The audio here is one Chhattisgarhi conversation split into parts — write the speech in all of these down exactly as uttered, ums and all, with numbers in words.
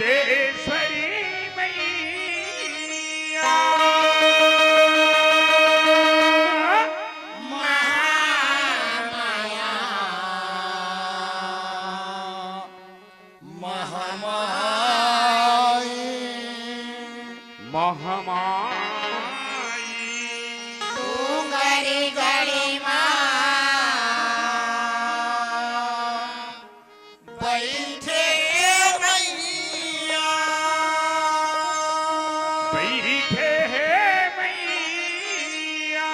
देश्वरी मैया। महामाया, महामाई, महामाई। डोंगरी गढ़ी मा बइठे मइया। बइठे हे मइया।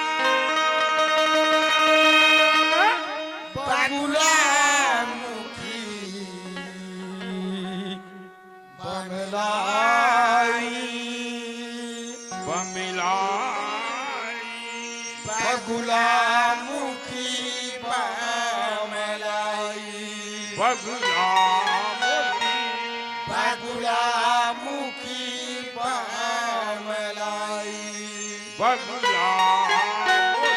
बगुला मुखी बमलाई। बमलाई। बगुला मुखी बमलाई। बगुला मुखी। बगुला मुखी बमलाई। बगुला मुखी।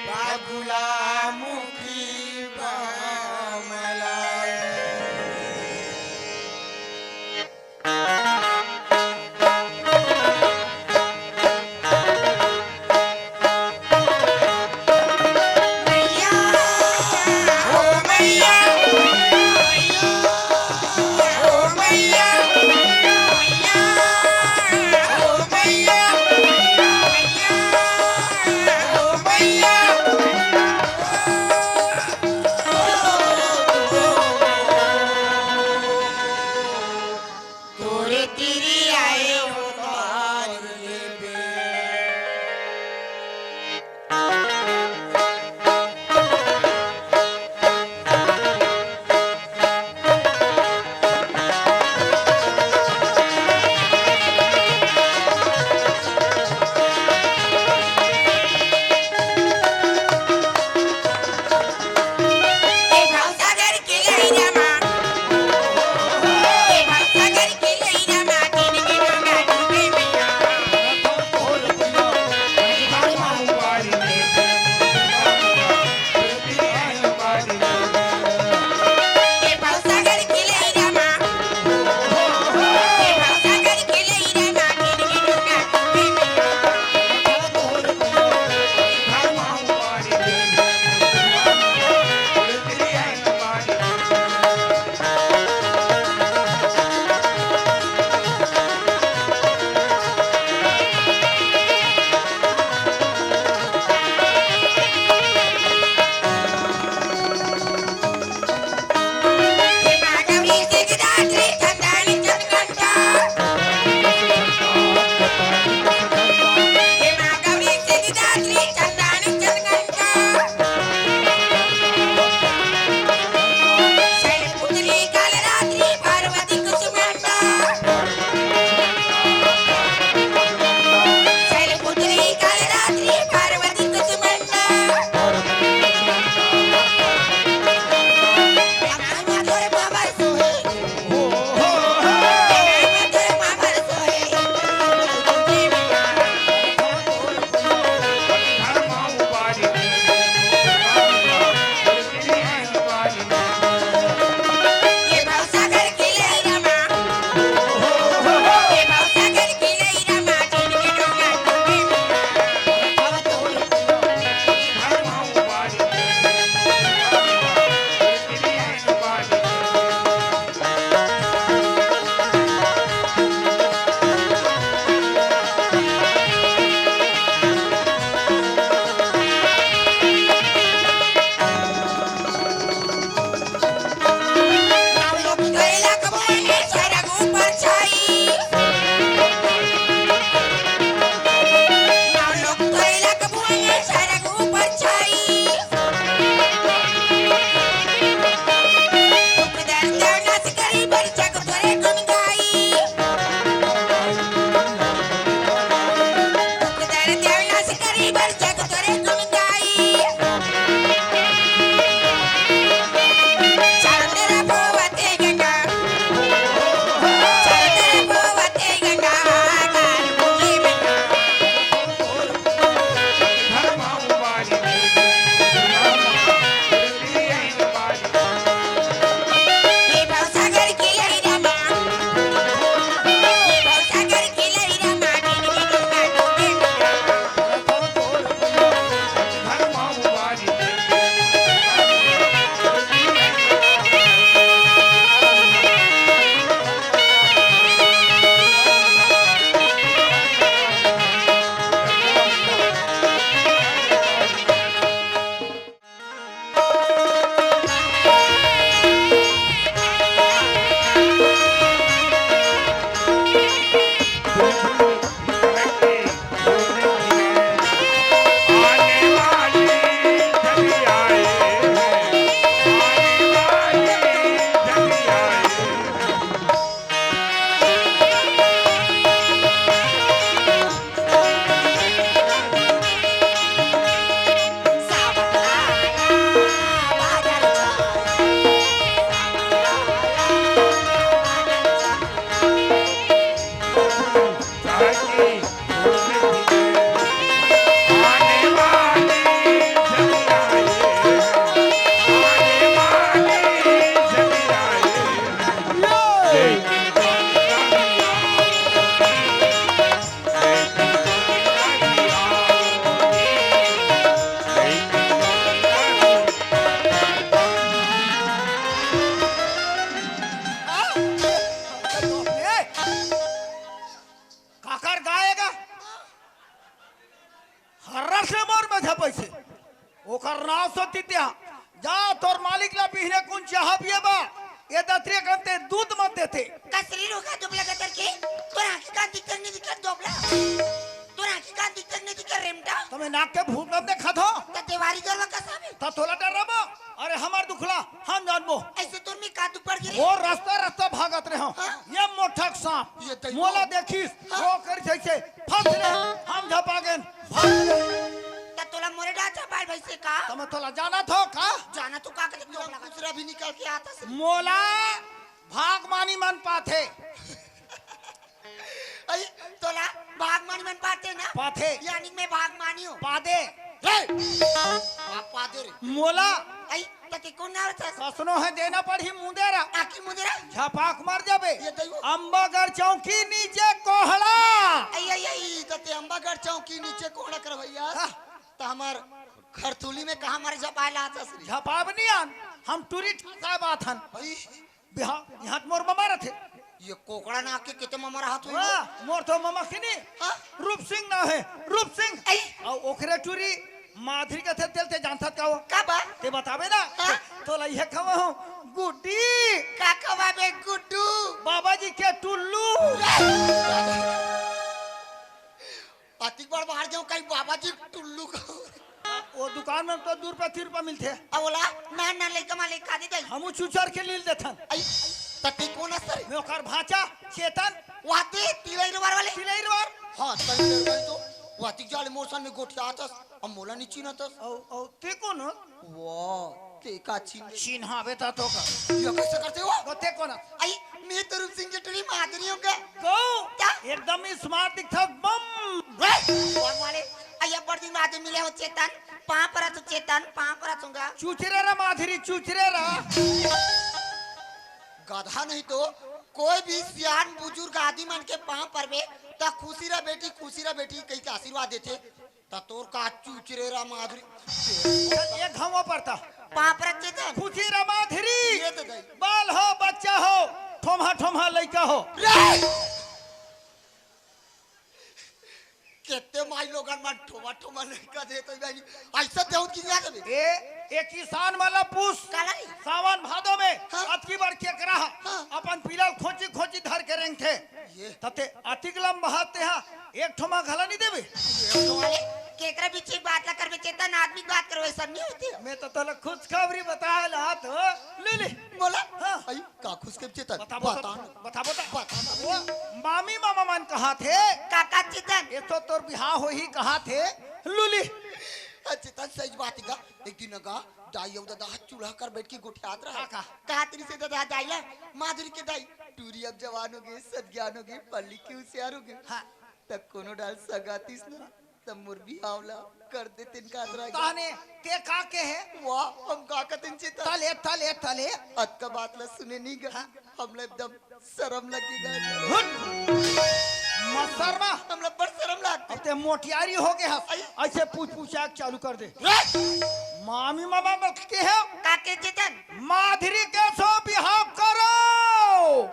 बगुला मुखी बमलाई। तोरे तीरी आए हो तार लेबे। करना सोती त्या। जा तोर मालिक ला बिहने कुन चाह पिए बा। ये दतरिया कन ते दूध मत देते। कसरी लोग का दुबला गतर के, तोर आँखी कान दिखत नहीं दिखत दोबला। तोर आँखी कान दिखत नहीं दिखत रेमटा। तमे नाक के भूत नम देखत हो। त देवारी जलवा कसा बे? त तोला डर रबो। अरे हमार दुखला, हम जानबो। ऐसे तोर में का दुख पड़ गे रे? वो रास्ता रास्ता भागत रहे हो। हाँ? ये मोठक सांप। ये तैयो। मोला देखिस, हाँ? वो कर जैसे फंस ले, हम झपा गेन, भाग ले। त तोला मोरे डा झपाल भैसे का? त मैं तोला जाना थो का? जाना तो का करे, तोला दूसरा भी निकल के आता से। मोला भाग मानी मन पाथे। अई, तोला भाग मानी मन पाथे ना? पाथे। यानी मैं भाग मानी हूँ। पादे। रे! आप पादे रे। मोला। अई, त के कौन ना रहता? कसनो है देना पड़ही मुंदेरा। आकी मुंदेरा? झपाक मर जाबे। ये दइयो। अम्बागढ़ चौकी नीचे कोहड़ा। अई, अई, अई, त ते अम्बागढ़ चौकी नीचे कोहड़ा कर भैया। हाँ। त हमार खरतुली में कहाँ मारे झपाए ला आथस रे? झपाब नहीं आन, हम टूरी ठासा बात हन। भाई। बिहाव, यहाँ त मोर ममा रथे। ये कोकड़ा ना के किते ममा रहत हुई वाह, वो? मोर तो ममा किनी। हाँ? रूप सिंह ना है, रूप सिंह। आई। अउ ओकरे टूरी माधुरी कथे तेल ते जानथत का वो? का बा? ते बताबे ना। हाँ? तो लइहे खवा हूँ, गुड्डी। का खवा बे गुड्डू? बाबा जी के टुल्लू। अतिक बड़ बाहर जाऊं कहीं बाबा जी टुल्लू को। वो दुकान में तो दू रुपया, तीन रुपया मिलथे। अब बोला, ना, ना, लइका मा लइका दे दे। हमू चुचर के लील देथन। आई, त ते कौन अस रे? मैं ओकर भांचा, चेतन। वाते, तिलई रुवार वाले? तिलई रुवार। हाँ, तनी देर में तो वातिक जाले मोर सन में गोठियातस, अब मोला नहीं चिन्हतस। औ, औ, ते कौन हो? वाह, ते का चिन्ह? चिन्हावे ता तो का। ये कैसे करते हो? तो ते कौन हो? आई, मैं तो रूप सिंह के टुरी माधुरी हूँ का। गौ, क्या? एकदम ही smart दिखता, बम। बम वाले, आई अब बड़ दिन बाद मिले हो चेतन, पाँव परा तो चेतन, पाँव परा चूंगा। चुचरे रा माधुरी, चुचरे रा। गधा नहीं तो, कोई भी सियान बुजुर्ग आदमी मन के पाँव परबे, त खुशी रह बेटी, खुशी रह बेटी, कही के आशीर्वाद देथे। त तोर का चुचरे रा माधुरी। चल, एक घाव परता। पाँव परत चेतन। खुशी रा माधुरी। ये तो दई। बाल हो, बच्चा हो, ठोम्हा ठोम्हा लइका हो। रे! केते माई लोगन मन ठोमा ठोमा लइका दे तो जानी। ऐसा देहूं कि नहीं आ जाबे? ए, ए किसान वाला पूस। काला रे? सावन भादो में हाँ। अतकी बड़ केकरा हा। हाँ। अपन पीला ल खोची खोची धर के रेंगथे। ये। तते अतिक लंबा हाथ ते हा, एक ठोमा घला नहीं देबे। ये तो वाले, केकरा बीच एक बात ला करबे चेतन, आदमी की बात करबे, सब नहीं होती। मैं तो तोला खुशखबरी बताए ला तो, ले ले। बोला? हाँ। आई। का खुश के चेतन? बता, बता, बता। बता, बता। बता। वो मामी मामा मन कहाथे। काका चेतन। ये तो तोर बिहाव होही कहाथे। लूली। अ, चेतन सही बात का। एक दिन का दाई अउ ददा चूल्हा कर बैठ के गोठियात रहा। का, का? कहा तेरी से ददा दाई ला, माधुरी के दाई। टूरी अब जवान हो गए, सज्ञान हो गए, पढ़ लिख के होशियार हो गए। हाँ। तब कोनो डाल सगातीस ना। त मोर बिहाव ला कर दे तेन का अतरा गे। ताने ते का के हे? वाह, हम का कतेन चेतन। तले, तले, तले। अतका बात ला सुने नहीं गा। हाँ। हमला एकदम शरम लगे गा। हुट। मत शर्मा। हमला बड़ शरम लागथे। अब ते मोटियारी हो गए हस। आई। ऐसे पूछ पूछा चालू कर दे। रे! मामी मामा बक के हे? का के चेतन? माधुरी के सो बिहाव करो।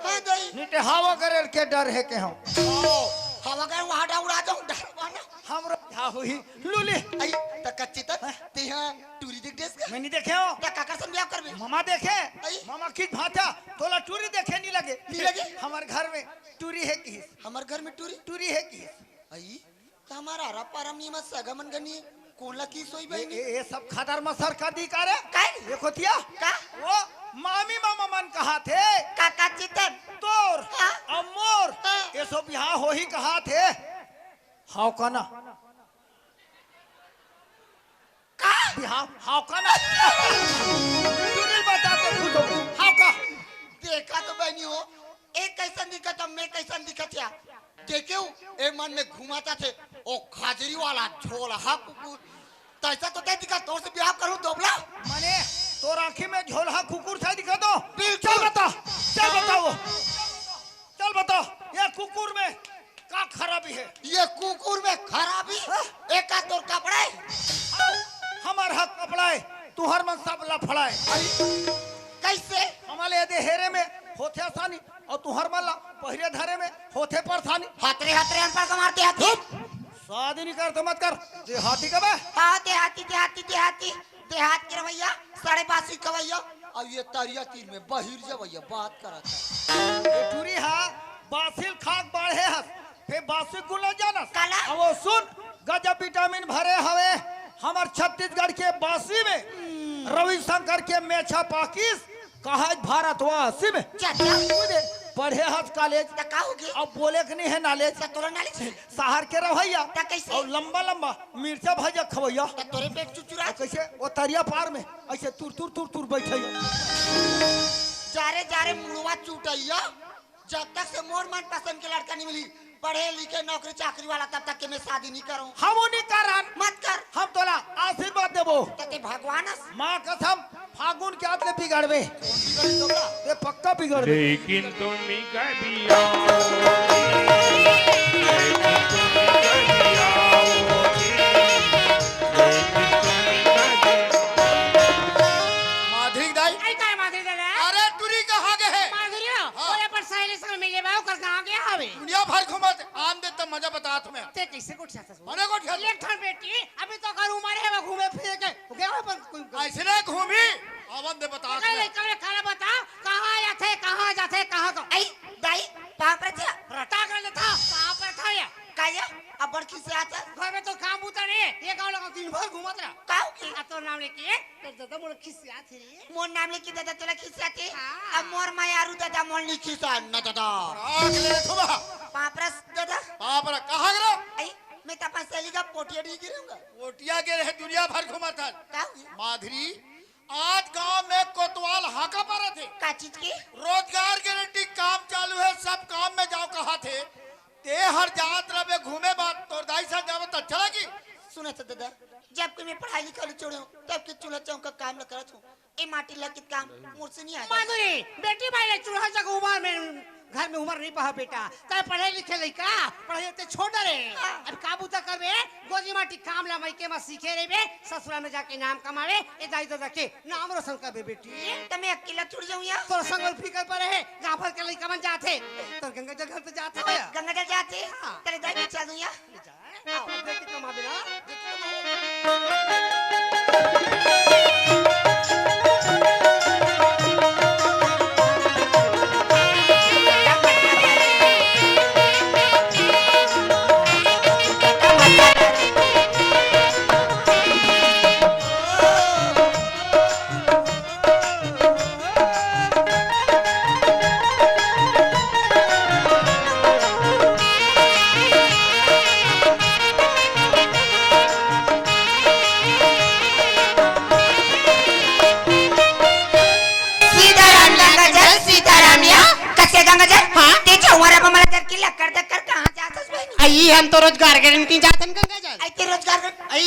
हाँ, दाई। निटे हवा गरेर के डर हे के हम। ओ, हवा गरेर वहाँ डा उड़ा जाऊँ, डर वाला। हमरो बिहाव हुई, लूली। आई, त कच्ची तक, हाँ? ते यहाँ टूरी देख देस का? मैं नहीं देखे हो। त काकर सन बिहाव करबे? मामा देखे। आई। मामा की भांचा, तोला टूरी देखे नहीं लगे। नहीं लगे? हमार घर में टूरी हे किहिस। हमार घर में टूरी? टूरी हे किहिस। आई, त हमार आरा पारा में सगा मन गनी कोन ला किहिस होही ए, बहिनी? ए, ए सब खदर मसर कर दी का रे? काय? ये खोतिया? का? वो मामी मामा मन कहाथे। काका चेतन। तोर हाँ। अउ मोर हाँ। एसो बिहाव होही कहाथे। हाव का ना? का? बिहाव, हाव का ना? तू नहीं बताते खुद हो। हाव का? देखा तो बहिनी हो, एक कैसन दिखत, मैं कैसन दिखत या? देखेव, ए मन में घुमाता थे, ओ खाजरी वाला झोलहा कुकुर। तैसा तो ते दिखा, तोर से बिहाव करूं दोबला। माने, तोर आँखी में झोलहा कुकुर सा दिखा तो? बिल्कुल। चल बता, चल बताओ। चल बता, ये कुकुर में का खराबी हे? ये कुकुर में खराबी? हाँ? एका तोर कपड़ा हे? हमार हा कपड़ा हे, तुहर मन सब लफड़ा हे। आई, कैसे? हमारे ये दे हेरे में होथे आसानी, अउ तुहर मन ला पहिरे धरे में होथे परेशानी। हतरे हतरे अनपढ़ का मारते हाथी। चुप! शादी नहीं कर तो मत कर। देहाती का बे? हाँ, देहाती, देहाती, देहाती। देहात के रवैया, साढ़े बासी कवैया, अब ये तरिया तीर में बहिर जवैया बात करत हे। ये टूरी हा बासी ल खाक बाढ़े हस, फेर बासी गुला जानस। काला? अब वो सुन, गजब विटामिन भरे हवे हमर छत्तीसगढ़ के बासी में। रविशंकर के मेछा पाकिस, कहाच भारतवासी में। चाचा। तू दे, पढ़े हस कॉलेज। त का होगे? अब बोले के नहीं है नॉलेज। त तोला नॉलेज हे? शहर के रवैया। त कैसे? अउ लंबा लंबा मिर्चा भजिया खवैया। त तोरे पेट चुचुरा। त कैसे? वो तरिया पार में ऐसे तुर तुर तुर तुर बैठैया। जा रे जा रे मुड़वा चुटैया, जब तक से मोर मन पसंद के लड़का नहीं मिली, पढ़े लिखे नौकरी चाकरी वाला, तब तक के मैं शादी नहीं करूँ। हम वो नहीं करन। मत कर। हम तोला आशीर्वाद देबो। त ते भगवान हस। माँ कसम, फागुन के आत ले बिगड़बे। कौन बिगड़ी तोला? ते पक्का बिगड़बे। लेकिन तुम ही कभी आओगे, लेकिन तुम ही कभी आओगे, लेकिन तुम ही कभी आओगे। माधुरी दाई। अरे, काय माधुरी दादा? अरे, टूरी कहाँ गए है? माधुरी हो? हाँ। ओए, अपन सहेली संग मिले बा, ओकर कहाँ गया हवे? दुनिया भर घूमत, आन दे त मजा बतात में। ते कैसे गोठियाथस? बड़े गोठियाथस। एक ठन बेटी, अभी तो ओकर उमर हे, वो घूमे फिरे के। हो गया अपन कोई ऐसे नहीं घूमी, आवन दे बतात में। लइका वाला खाना बता, कहाँ जाथे, कहाँ जाथे, कहाँ का? आई, दाई, पाँव पर जा। रटा कर लेथा, पाँव पर था या। का या? अब बड़ खिसियात हे। घर में तो काम बूता नहीं हे, ये गाँव लगा दिन भर घूमत रहा। का हो गया? आ तोर नाम लेके, तोर दादा मोर खिसियात हे रे। मोर नाम लेके दादा तोला खिसियात हे? हाँ। अब मोर मायारू दादा मोर नहीं खिसियान ना दादा। राख ले रे थोबा। पाँव परस दादा। पाँव पर कहाँ गिरो? आई, मैं तो अपन सहेली का पोटिया डी गिरूंगा। पोटिया के रहे दुनिया भर घूमत हन। का हो गया? माधुरी, आज गांव में कोतवाल हाका परत हे। का चीज के? रोजगार गारंटी काम चालू हे, सब काम में जाव कहत हे। ते हर जात रहे घूमे बात, तोर दाई साथ जावे त अच्छा लगी। सुनत हे दादा, जब के मैं पढ़ाई लिखाई छोड़े हूँ, तब के चूल्हा चौका काम ल करत हूँ। ए माटी लकित काम मोर से नहीं आता। माधुरी, बेटी भाई ले चूल्हा चौका उमर में, घर में उमर नहीं पहा बेटा। तय पढ़े लिखे लइका, पढ़े ते छोड़ डरे। हाँ। अब का बूता करबे? गोजी माटी काम ला मइके मा सीखे रहिबे, ससुरा में जाके नाम कमावे, ए दाई दादा के नाम रोशन करबे बेटी। त मैं अकेला छोड़ जाऊँ या? तोर संग में फिकर पर हे, गाँव भर के लइका मन जाथे। तोर गंगा जल घर तो जाथे। गंगा जल जाथे? हाँ। तेरे दाई में चल दूँ या? ले जा। आओ, देख के कमा बिना। सीताराम गंगा जल, सीताराम या। कसे गंगा जल? हाँ? ते चौवारा में मला जर की लक्कड़ दक्कड़ कहाँ जाथस बहिनी? आई, हम तो रोजगार गारंटी जाथन गंगा जल। आई ते रोजगार कर। आई,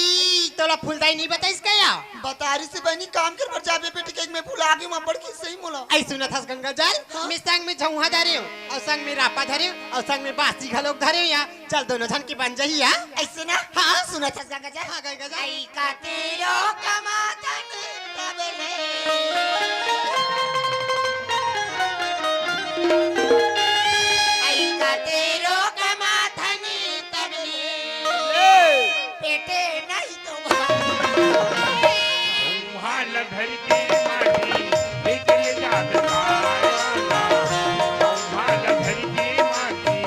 तोला फुलदाई नहीं बताइस का या? बतारी से बहिनी काम कर पर जाबे बेटी के मैं भुला गई, मैं बड़ की सही मोला। आई सुनत हस गंगा जल? हाँ? मैं संग में झौहा धरे हूँ, अउ संग में रापा धरे हूँ, अउ संग में बासी घलोक धरे हूँ या। चल, दोनों झन के बन जाही, हाँ? ऐसे ना? हाँ। सुनत हस गंगा जल? हाँ, गंगा जल। आई का तेरो कमाथन तब ले। आई का तेरो कमाथन तब ले। ए! पेटे नहीं तो तुम्हारा घर की माटी, निकल जात तुम्हारा घर की माटी।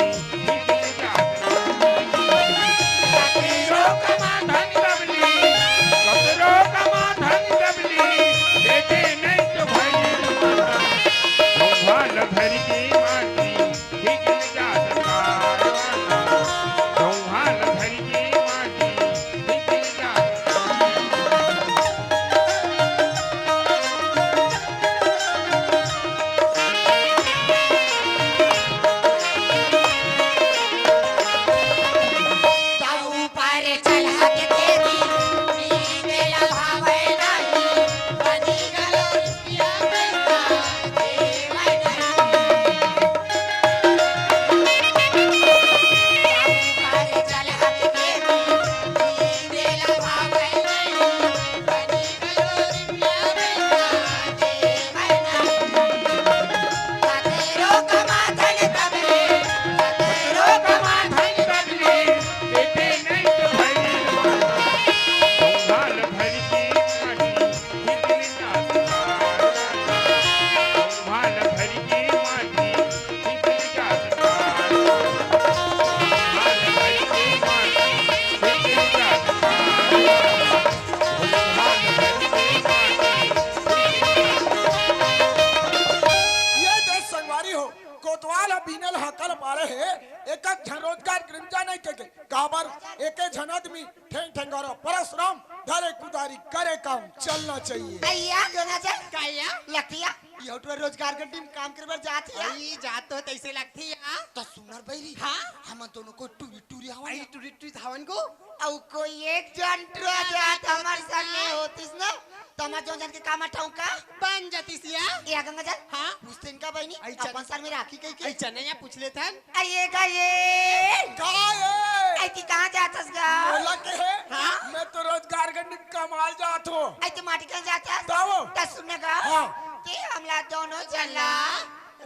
झन रोजगार के रुपया नहीं कहिके। काबर एके झन आदमी ठेंग ठेंगारा परसराम धरे कुदारी करे काम चलना चाहिए। अइया, गंगाजल। का या? लखिया, ये तो रोजगार गड्डी में काम करे बर जात हे। अई, जात तो तइसे लगथे या। त सुनर बइरी। हाँ? हमन दोनों को टूरी टूरी हवन अई, या। टूरी टूरी हवन को। अउ कोई एक झन टूरा जात हमर संग में होतिस ना, त हमर जउन झन के काम अठाऊं का? बन जातिस या। ए गंगाजल। हाँ? पूछतेन का बहिनी? अइचन अपन सर में राखी कहिके। अइचन या पूछ लेथन। अइये गइये। का ए? अइती कहाँ जाथस गा? मोला के हे? हाँ? मैं तो रोजगार गड्डी कमाल जात हों। अइती माटी कहाँ जाथस? तावो। त सुन गा। हाँ। ते हमला दोनों झन ला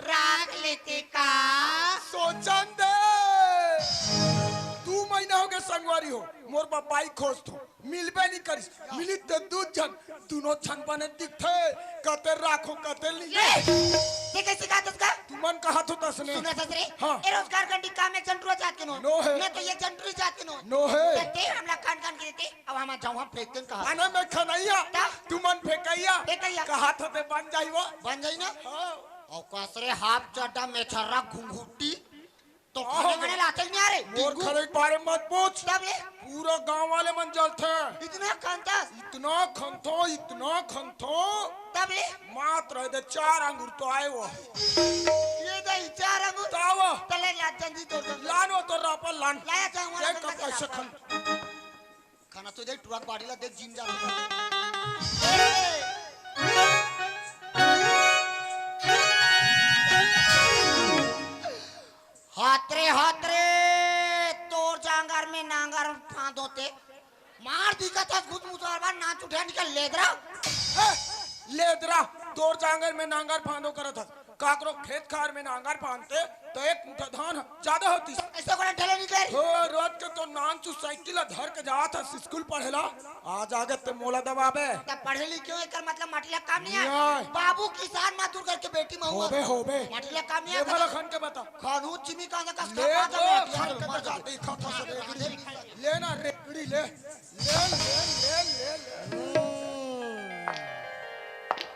राख लेते का? सोचन दे। दू महीना होगे संगवारी हो, मोर बा-, बाइक खोजत हों। मिलबे नहीं करिस, मिली ते दू झन, दूनों झन बने दिखथे, कते राखो, कते ली। ए, ते कइसे कहत हस का? तुमन कहत हो तसने। सुन ससुरे, हाँ। ए रोजगार गड्डी काम एक झन टूरा जात के नो। नो हे। मैं तो एक झन टूरी जात के नो। नो हे। ते, ते हमला कान कान के देते, अब हम जाऊं हम फेंक देन कहा। अने मैं खनइया, ता? तुमन फेंकइया। फेंकइया। कहत हो ते बन जाई वो। बन जाई ना? हाँ। अउ कसरे हाफ चड्डा में छर्रा घुंघुटी, तो हाँ, खने मने लाते ही नहीं आ रे। मोर टिंकू। खने के बारे में मत पूछ। तब ले? पूरा गांव वाले मन जलथे। इतना खनथस? इतना खनथों, इतना खनथों। तब ले? मात्र दे चार अंगुर तो आए वो। ये दे चार अंगुर? तावा। तले ला जल्दी तोड़ दे। लान वो तो रापा लान। लाया जाऊं, देख वाला कब कैसे खन। खाना तो देख, टुरा के बाड़ी ला देख, जिम जा। हात रे, हात रे, तोर जांगर में नांगर फांदो ते। मार दिखत हस, घुस मुसलमान नाच उठे निकल लेदरा। ए, लेदरा, तोर जांगर में नांगर फांदो करत हस। काकरो खेत खार में नांगर फांदते, त एक मुठा धान ह जादा होतिस। अइसे कोन ठेले निकले? हो, रोज के तो नानचु साइकिल ला धर के जात हस स्कूल पढ़े ला, आज आगे ते मोला दबाबे। त पढ़े लिखे हो, एकर मतलब माटी ला काम नहीं आय। नहीं आय। बाबू किसान मजदूर घर के बेटी महूं होबे, होबे। माटी ला काम नहीं ये आय। भला खन के बता। खानू चिमी का का ले, का ओ, माटी खन के बता, देखा था सब रेगड़ी। ले ना, रेगड़ी ले। ले, ले, ले, ले, ले। हम्म।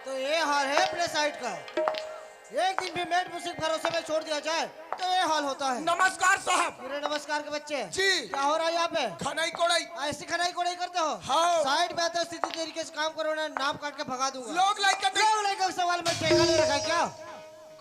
तो ये हाल है अपने साइड का। एक दिन भी मेड मुझसे भरोसे में छोड़ दिया जाए, तो ये हाल होता है। नमस्कार साहब। मेरे नमस्कार के बच्चे। जी। क्या हो रहा है यहाँ पे? खनाई कोड़ाई। ऐसी खनाई कोड़ाई करते हो? हाँ। साइड में आते हो, सीधी तरीके से काम करो ना, नाम काट के भगा दूंगा। लोग लाइक करते लोग लाइक का सवाल में ठेका ले रखा है क्या?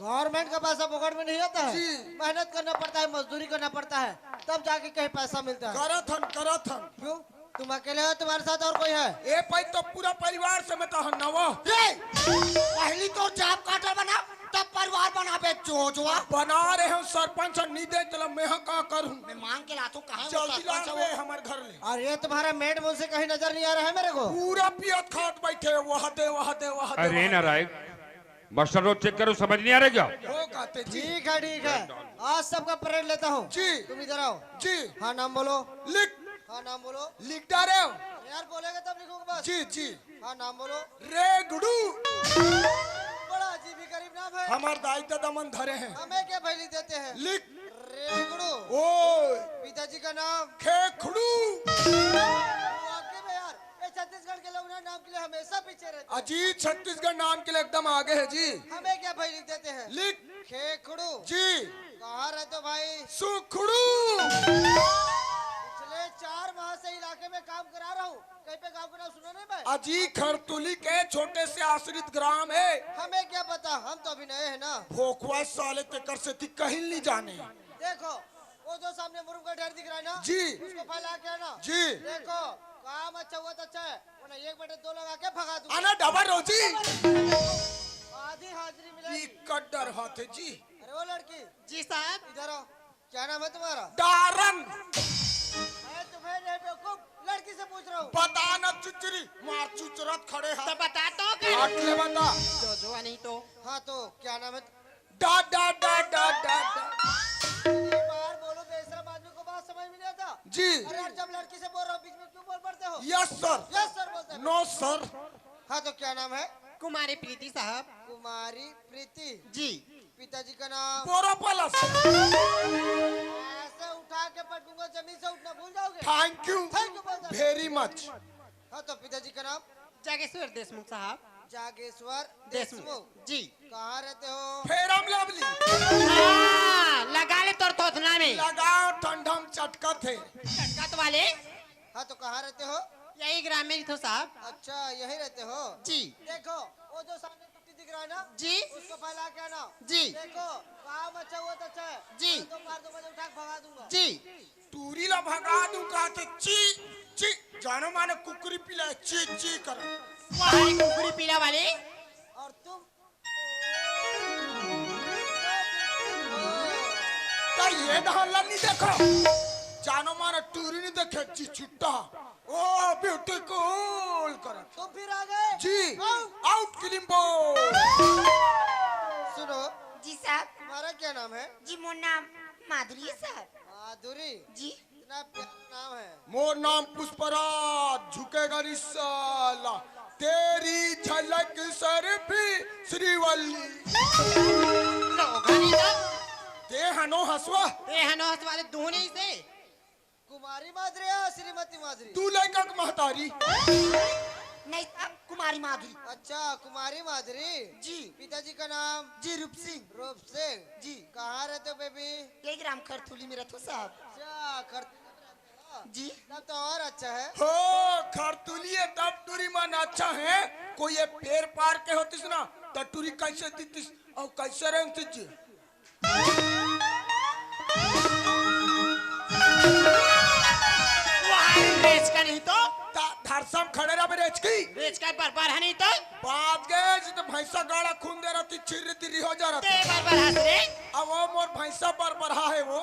गवर्नमेंट का पैसा फोकट में नहीं आता है। जी। मेहनत करना पड़ता है, मजदूरी करना पड़ता है, तब जाके कहीं पैसा मिलता है। करत हन, करत हन। क्यों? तुम अकेले हो, तुम्हारे साथ और कोई है? ए भाई, तो पूरा परिवार समेत हन ना वो। रे, पहली तो जॉब कार्ड बना, तब परिवार बनाबे, जोजवा। बना रहे हो सरपंच, नहीं दे, चलो मैं हाँ का करूँ? मैं मांग के लाता हूँ, कहाँ है वो जल्दी सरपंच लान है वो? बे हमर घर ले। और ये तुम्हारा मेड मुंह से कहीं नजर नहीं आ रहा है मेरे को? पूरा पियत खात बैठे, वह दे, वह दे, वह दे, अरे वह दे। नारायण, मास्टर रोज चेक करो, समझ नहीं आ रहा क्या? हो कहते जी। ठीक है, ठीक है, आज सबका परेड लेता हूँ। जी। तुम इधर आओ। जी। हाँ, नाम बोलो। लिख। हाँ, नाम बोलो। लिख डारे हो। अरे यार, बोलेगा तब लिखूंगा बस। जी, जी। हाँ, नाम बोलो। रेगड़ू। बड़ा अजीब ही गरीब नाम है। हमार दाई दादा मन धरे हैं। हमें क्या भैली देते हैं? लिख। रेगड़ू। ओ। पिताजी का नाम? खेखड़ू। वाकई में यार, ये छत्तीसगढ़ के लोग ना नाम के लिए हमेशा पीछे रहते हैं। अजी, छत्तीसगढ़ नाम के लिए एकदम आगे है जी। हमें क्या भैली देते हैं? लिख। खेखड़ू। जी। कहाँ रहते हो भाई? सुखड़ू। पिछले चार माह से इलाके में काम करा रहा हूँ, कहीं पे गाँव का नाम सुना नहीं भाई? अजी, खरतुली के छोटे से आश्रित ग्राम है। हमें क्या पता, हम तो अभी नए हैं ना। भोकवा साले तेकर से थी कहीं नहीं जाने। देखो, वो जो सामने मुरुम का ढेर दिख रहा है ना, जी। उसको फैला के आना। जी। देखो, काम अच्छा हुआ तो अच्छा है, वरना एक बटे दो लगा के भगा दूंगा। आना डबल रोजी। आधी हाजिरी मिलेगी। ई कड्डर हाथ है जी। अरे वो लड़की। जी साहब। इधर आओ। क्या नाम है तुम्हारा? डारन। मैं तुम्हें नहीं बेवकूफ, लड़की से पूछ रहा हूँ। बता ना चुचरी, मार चुचरत खड़े हैं। तो बता तो कर। काट ले बता। जो जो नहीं तो। हाँ तो क्या नाम है? डा, डा, डा, डा, डा, डा। ये बार बोलो, बेशरम आदमी को बात समझ में नहीं आता। जी। अरे यार, जब लड़की से बोल रहा हूँ, बीच में क्यों बोल पड़ते हो? Yes sir। Yes sir बोलते हैं। No sir। हाँ, तो क्या नाम है? कुमारी प्रीति साहब। कुमारी प्रीति। जी। पिताजी का नाम? बोरो प्लस। ऐसे उठा के पटकूंगा, जमीन से उठना भूल जाओगे। Thank you। Thank you बोलता है। Very much। हाँ, तो पिताजी का नाम? जागेश्वर देशमुख साहब। जागेश्वर देशमुख। देशमुख। जी। कहाँ रहते हो? Ferrum lovely. हाँ, लगा ले तोर थोथना में। लगाओ, ठंडम चटकत हे। चटकत वाले। हाँ, तो कहाँ रहते हो? यही ग्राम में ही तो साहब। अच्छा, यही रहते हो? जी। देखो, वो जो सामने टूटी दिख रहा है ना? जी। उसको फैला के आना। जी। देखो, काम अच्छा हुआ तो अच्छा है। जी। तो मार दो, मैं उठा के भगा दूंगा। जी। टूरी ला भगा दूं कहा थे, ची, ची, जानो माने कुकरी पीला है, ची, ची कर। वही कुकरी पीला वाले। और तुम? तो ये धान ला नहीं देखो, जानो माने टूरी नहीं देखे, ची छुट्टा। ओ ब्यूटी कूल कर। तुम फिर आ गए? जी। आउट। आउट किलिम्बो। सुनो। जी साहब। तुम्हारा क्या नाम है? जी, मोर नाम माधुरी है साहब। माधुरी? जी। इतना प्यारा नाम है। मोर नाम पुष्पराज, झुकेगा नहीं साला। तेरी झलक सर भी श्रीवल्ली। लोगनी दा। ते हनो हसवा। ते हनो हसवा ले दूनी से। कुमारी माधुरी या श्रीमती माधुरी? तू लड़का के महतारी। नहीं साहब, कुमारी माधुरी। अच्छा, कुमारी माधुरी। जी। पिताजी का नाम? जी, रूप सिंह। रूप सिंह। जी। कहाँ रहते हो बेबी? यही ग्राम खरतुली में रहते हो साहब। अच्छा, खरतुली में रहते हो? जी। तब तो और अच्छा है। हो, खरतुली है तब टूरी मन अच्छा है। कोई ये पेड़ पार के होतिस ना, तो टूरी कैसे दीतिस और कैसे रेंगतिस जी? वहाँ रेच का नहीं तो? ता-, धरसम खड़े रह रेच की। रेच का बरबर है नहीं तो? बात गए जी तो भैंसा गाड़ा खून दे रहती, छिर्री तिर्री हो जा रहती। ते बरबर हंस रे। अब वो मोर भैंसा बरबर है वो।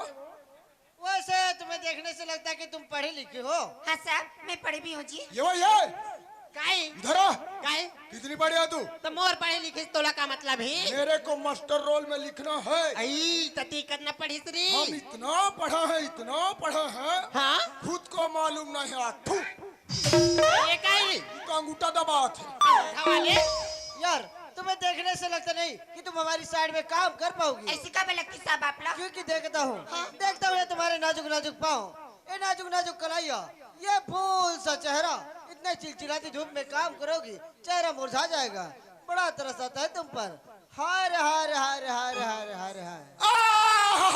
वैसे तुम्हें देखने से लगता है कि तुम पढ़े लिखे हो। हाँ साहब, मैं पढ़ी भी हूँ जी। ये वो ये। काई? इधर आ। काई? कितनी पढ़ी है तू? तो मोर पढ़े लिखे से तोला का मतलब है? मेरे को मास्टर रोल में लिखना है। आई, तती करना पढ़ी श्री। हम इतना पढ़ा है, इतना पढ़ा है। हाँ? खुद को मालूम नहीं है। थू। ये काई? तो अंगूठा दबात है। अंगूठा वाले? यार, तुम्हें देखने से लगता नहीं कि तुम हमारी साइड में काम कर पाओगी। ऐसी का लगती साहब आप लोग? क्योंकि देखता हूँ, हाँ। देखता हूँ ये तुम्हारे नाजुक नाजुक पाँव, ये नाजुक नाजुक कलाइया, ये फूल सा चेहरा, इतने चिलचिलाती धूप में काम करोगी, चेहरा मुरझा जाएगा। बड़ा तरस आता है तुम पर। हाय रे, हाय रे, हाय रे, हाय रे, हाय रे, हाय रे, हाय। आह!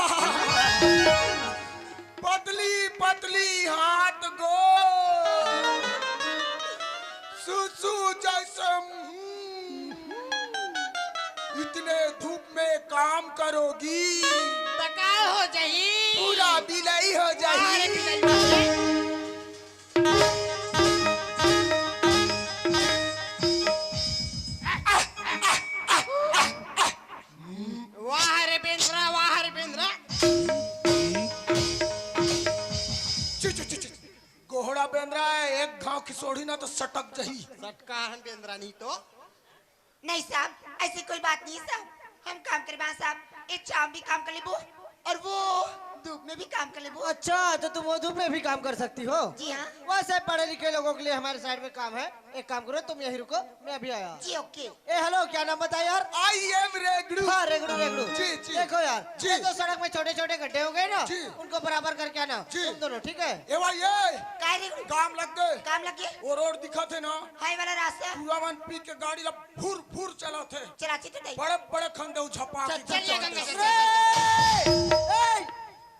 पतली पतली हाथ गो सुसु जैसे, हम्म, इतने धूप में काम करोगी तो का हो जाही? पूरा बिलई हो जाही। अरे बिलई हो जाही। वाह रे बेंद्रा, वाह रे बेंद्रा। चु, चु, चु, चु। गोहड़ा बेंद्रा है, एक घाव खिसोड़ी ना तो सटक जही। सटका हन बेंद्रा नहीं तो। नहीं साहब, ऐसी कोई बात नहीं साहब, हम काम करबा साहब, ये चाम भी काम कर लेबो और वो धूप में भी काम कर लेबो। अच्छा, तो तुम वो धूप में भी काम कर सकती हो? जी हाँ। वैसे पढ़े लिखे लोगों के लिए हमारे साइड में काम है, एक काम करो, तुम यहीं रुको, मैं अभी आया। जी, ओके। ए, हेलो, क्या नाम बताया यार? I am रेगड़ू। हाँ, रेगड़ू, रेगड़ू। जी, जी। देखो यार, जी। ये तो सड़क में छोटे-छोटे गड्ढे हो गए ना, जी। उनको बराबर करके आना, जी। तुम दोनों, ठीक है? ए भाई, ए! काय रेगड़ू? काम लग गए। काम लग गए? वो रोड दिखा थे ना? हाई वाला रास्ता? पूरा मन पी के गाड़ी ला फुर फुर चला थे। चला थे तो नहीं। बड़े बड़े खंदे उझपा के चलिए चला गंगा थे। गंगा। ए!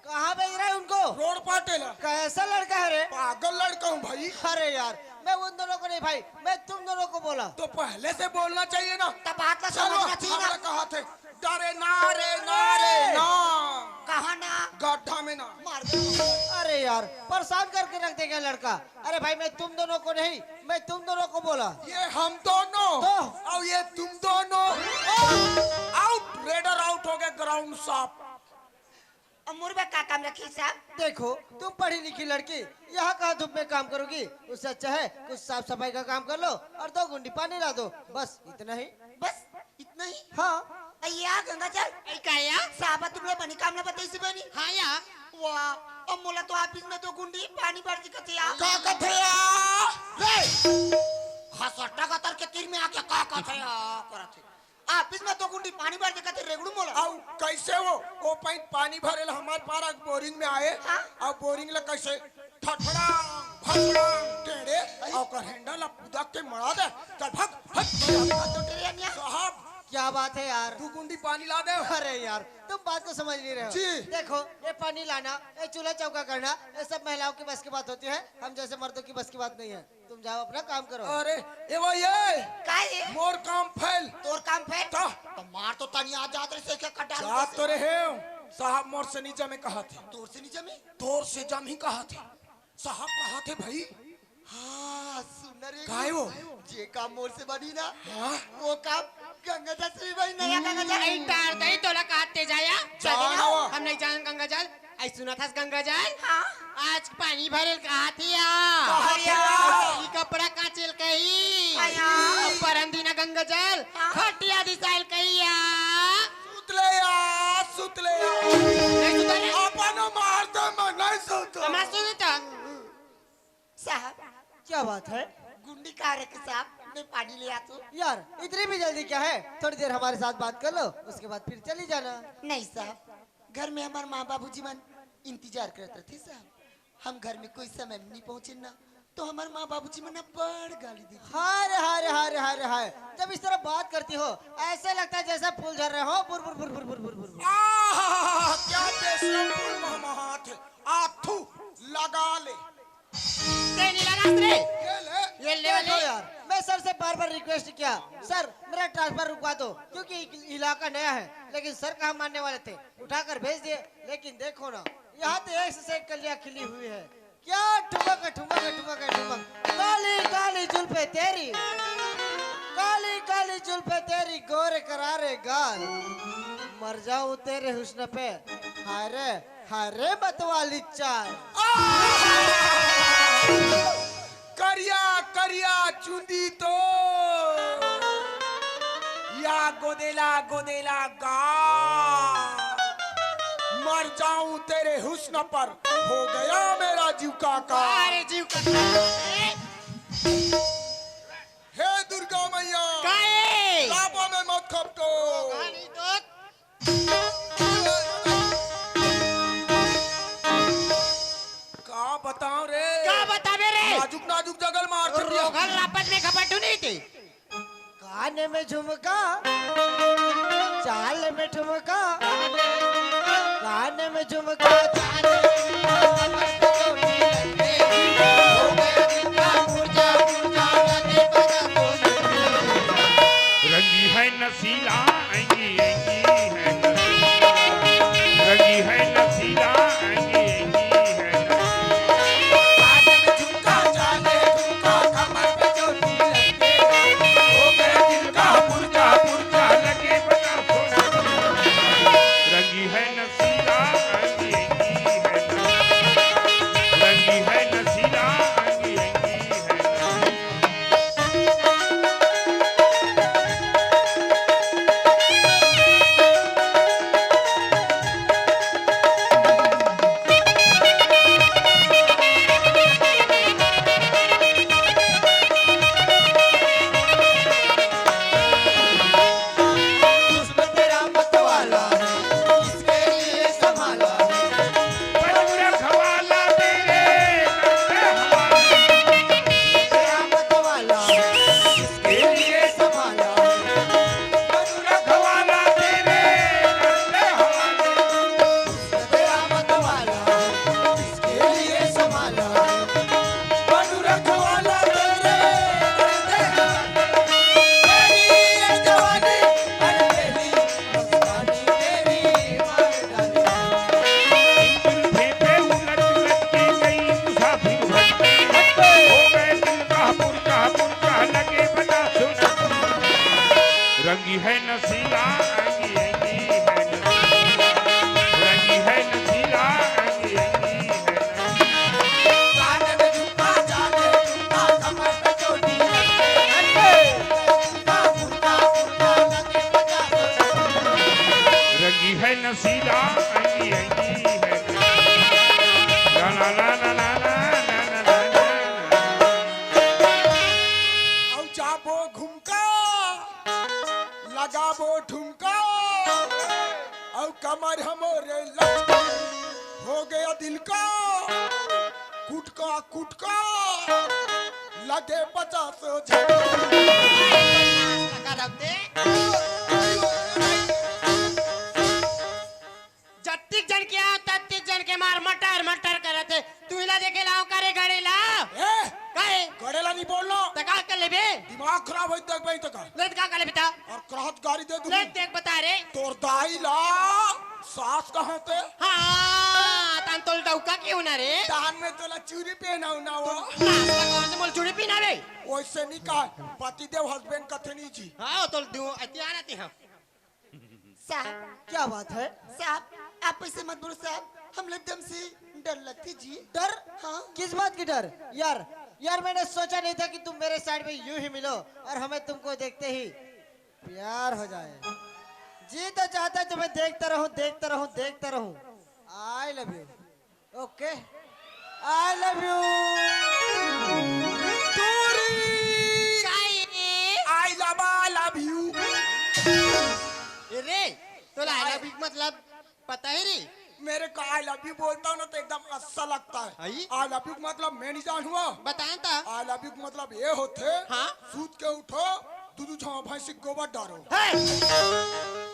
कहाँ भेज रहा है उनको? रोड पाटे ला। कैसा लड़का है रे? पागल लड़का हूँ भाई। अरे यार, मैं उन दोनों को नहीं भाई, मैं तुम दोनों को बोला। तो पहले से बोलना चाहिए ना। तब बात ला चलो, समझना चाहिए ना। हमने कहा थे, डरे ना रे, ना रे, ना। कहाँ ना? गड्ढा में ना। मार दो। अरे यार, परेशान करके रख देगा लड़का। अरे भाई, मैं तुम दोनों को नहीं, मैं तुम दोनों को बोला। ये हम दोनों तो? और ये तुम दोनों। आउट, रेडर आउट हो गए, ग्राउंड साफ। और मुर्गा का काम रखी साहब? देखो, तुम पढ़ी लिखी लड़की, यहाँ कहाँ धूप में काम करोगी? उससे अच्छा है कुछ साफ सफाई का काम कर लो और दो गुंडी पानी ला दो, बस इतना ही। बस इतना ही? हाँ। अय्या गंगाचल, ऐ का या? साहब तुमने बनी काम ना बताई से बनी? हाँ या। वाह, अब मोला तो ऑफिस में दो गुंडी पानी भर दिखत या। का कथे या? रे! खसट्टा गतर के तीर में आके का कथे या? करत है। ऑफिस में दो गुंडी पानी भर दिखत है, रेगड़ू मोला। आउ, कैसे वो? वो पाइन पानी भरे ला हमार पारा बोरिंग में आए। हाँ? अब बोरिंग ला कैसे? ठठड़ांग, भसड़ांग, टेढ़े। अरे। ओकर handle ला पुदक के मड़ा दे। चल भाग, भाग। तो डरे नहीं। साहब, क्या बात है यार? दू गुंडी पानी ला दे। अरे यार, तुम बात को समझ नहीं रहे हो। जी। देखो, ये पानी लाना, ये चूल्हा चौका करना, ये सब महिलाओं के बस की बात होती है, हम जैसे मर्दों की बस की बात नहीं है। तुम जाओ, अपना काम करो। अरे, ए वो ये। का ये? मोर काम fail। तोर काम fail? का? तो मार तो तनी आ जात रहे से क्या कटा जात तो रहे हो। साहब मोर से नी जमे कहा थे। तोर से नी जमे? तोर से जम ही कहा थे। साहब कहा थे भाई। हाँ, सुन रे। काय वो? जे काम मोर से बनी ना, हाँ? वो काम गंगा जल से भी बनी, नया गंगा जल। नहीं टार दे, तोला कहा तेज आया। जाओ ना। हम नहीं जान गंगा जल। आई सुना था गंगा जल? हाँ। आज पानी भरेल कहा थे या? कहा थे या? ई कपड़ा काचेल कही। आया। अब परन दिना गंगा जल, हाँ। खटिया दिसाइल कही या। सुतले या, सुतले या। नहीं सुता रे? अपन मार दे, मैं नहीं सुता। मैं सुनता। साहब। क्या बात है? गुंडी कहाँ रखे साहब? मैं पानी ले आती हूँ। यार, इतनी भी जल्दी क्या है? थोड़ी देर हमारे साथ बात कर लो, उसके बाद फिर चली जाना। नहीं साहब, घर में हमारे माँ बाबूजी मन इंतजार करत रहते साहब। हम घर में कोई समय में नहीं पहुँचे ना, तो हमारे माँ बाबूजी मन बड़ गाली देते। हाय रे, हाय रे, हाय रे, हाय रे, हाय। जब इस तरह बात करती हो, ऐसे लगता है जैसे फूल झर रहे हो, बुर, बुर, बुर, बुर, बुर, बुर, बुर, बुर। आह, क्या बेशरम फूल महमहात है। आ, थू, लगा ले। तेरी लगा रे। ये ले। ये ले देखो वाले। यार, मैं सर से बार बार रिक्वेस्ट किया, सर मेरा ट्रांसफर रुकवा दो, क्योंकि इलाका नया है, लेकिन सर कहाँ मानने वाले थे, उठाकर भेज दिए। लेकिन देखो ना, यहाँ तो एक से एक कलियाँ खिली हुई है। क्या ठुमक है, ठुमक है, ठुमक है, ठुमक। काली काली जुल्फे तेरी, काली काली जुल्फे तेरी, गोरे करारे गाल, मर जाऊं तेरे हुस्न पे। हाय रे, हाय रे मतवाली चाल। करिया करिया चुंदी तो या गोदेला गोदेला गा, मर जाऊं तेरे हुस्न पर, हो गया मेरा जीव का का। अरे जीव का का। हे दुर्गा मैया, काहे? लाबा में मत खपटो। कहानी तो का बताओ रे? का बतावे रे? नाजुक नाजुक जगल मार छपिया। रोगन लापट में खपटू नहीं थी। कान में झुमका, चाल में ठुमका, कान में झुमका, चाल में ठुमका। रंगी है नसीला, अंगी अंगी है नसीला। रंगी है नसीला, अंगी अंगी है नसीला। रंगी है नसीला, अंगी अंगी है नसीला। रंगी है नसीला, अंगी अंगी है नसीला। रंगी है नसीला, रंगी, रंगी है नसीला। रंगी है नसीला, रंगी, रंगी है नसीला। रंगी है नसीला, रंगी, रंगी है नसीला। ला, ला, ला। अउ जाबो घुमका, लगाबो ठुमका, अउ कमर हमरे लचका, हो गया दिल का कुटका, कुटका। लगे पचास झन। का रखते? जत्तिक जन के आओ, तत्तिक जन के मार मटर मटर करत हे। तू इला देखे लाओ करे गड़े ला। ए, काहे? गड़े ला नहीं बोलना। त का कर लेबे? दिमाग खराब होई तक भाई तक। ले त का कर लेबे त? और कहत गाड़ी दे दूँ। ले देख बता रे। तोर दाई ला सास कहाँ ते? हाँ, तान तोल डौका क्यों ना रे? दान में तोला चूड़ी पहनाऊ ना वो। नाश्ता कौन से मोल चूड़ी पहनावे? वैसे नहीं कहा, पतिदेव husband कथे नहीं जी। हाँ, तोल दूँ, अति आना ती हम। साहब, क्या बात है? साहब, आप ऐसे मत बोलो साहब, हम लोग एकदम से डर लगती जी। डर? हाँ। किस बात की डर? यार, यार, मैंने सोचा नहीं था कि तुम मेरे साइड में यूं ही मिलो और हमें तुमको देखते ही प्यार हो जाए। जी तो चाहता है तुम्हें देखता रहूं, देखता रहूं, देखता रहूं। I love you। OK, I love you। तोरी। काई? I love, I love you। ए रे, तोला I love you मतलब पता है रे? मेरे को I love you बोलता हूँ ना तो एकदम अच्छा लगता है। आई? I love you मतलब मैं नहीं जानूँ। बताएं ता? I love you मतलब ये होते। हाँ? सूत के उठो, दू दू छावा भैंसी गोबर डारो। हे!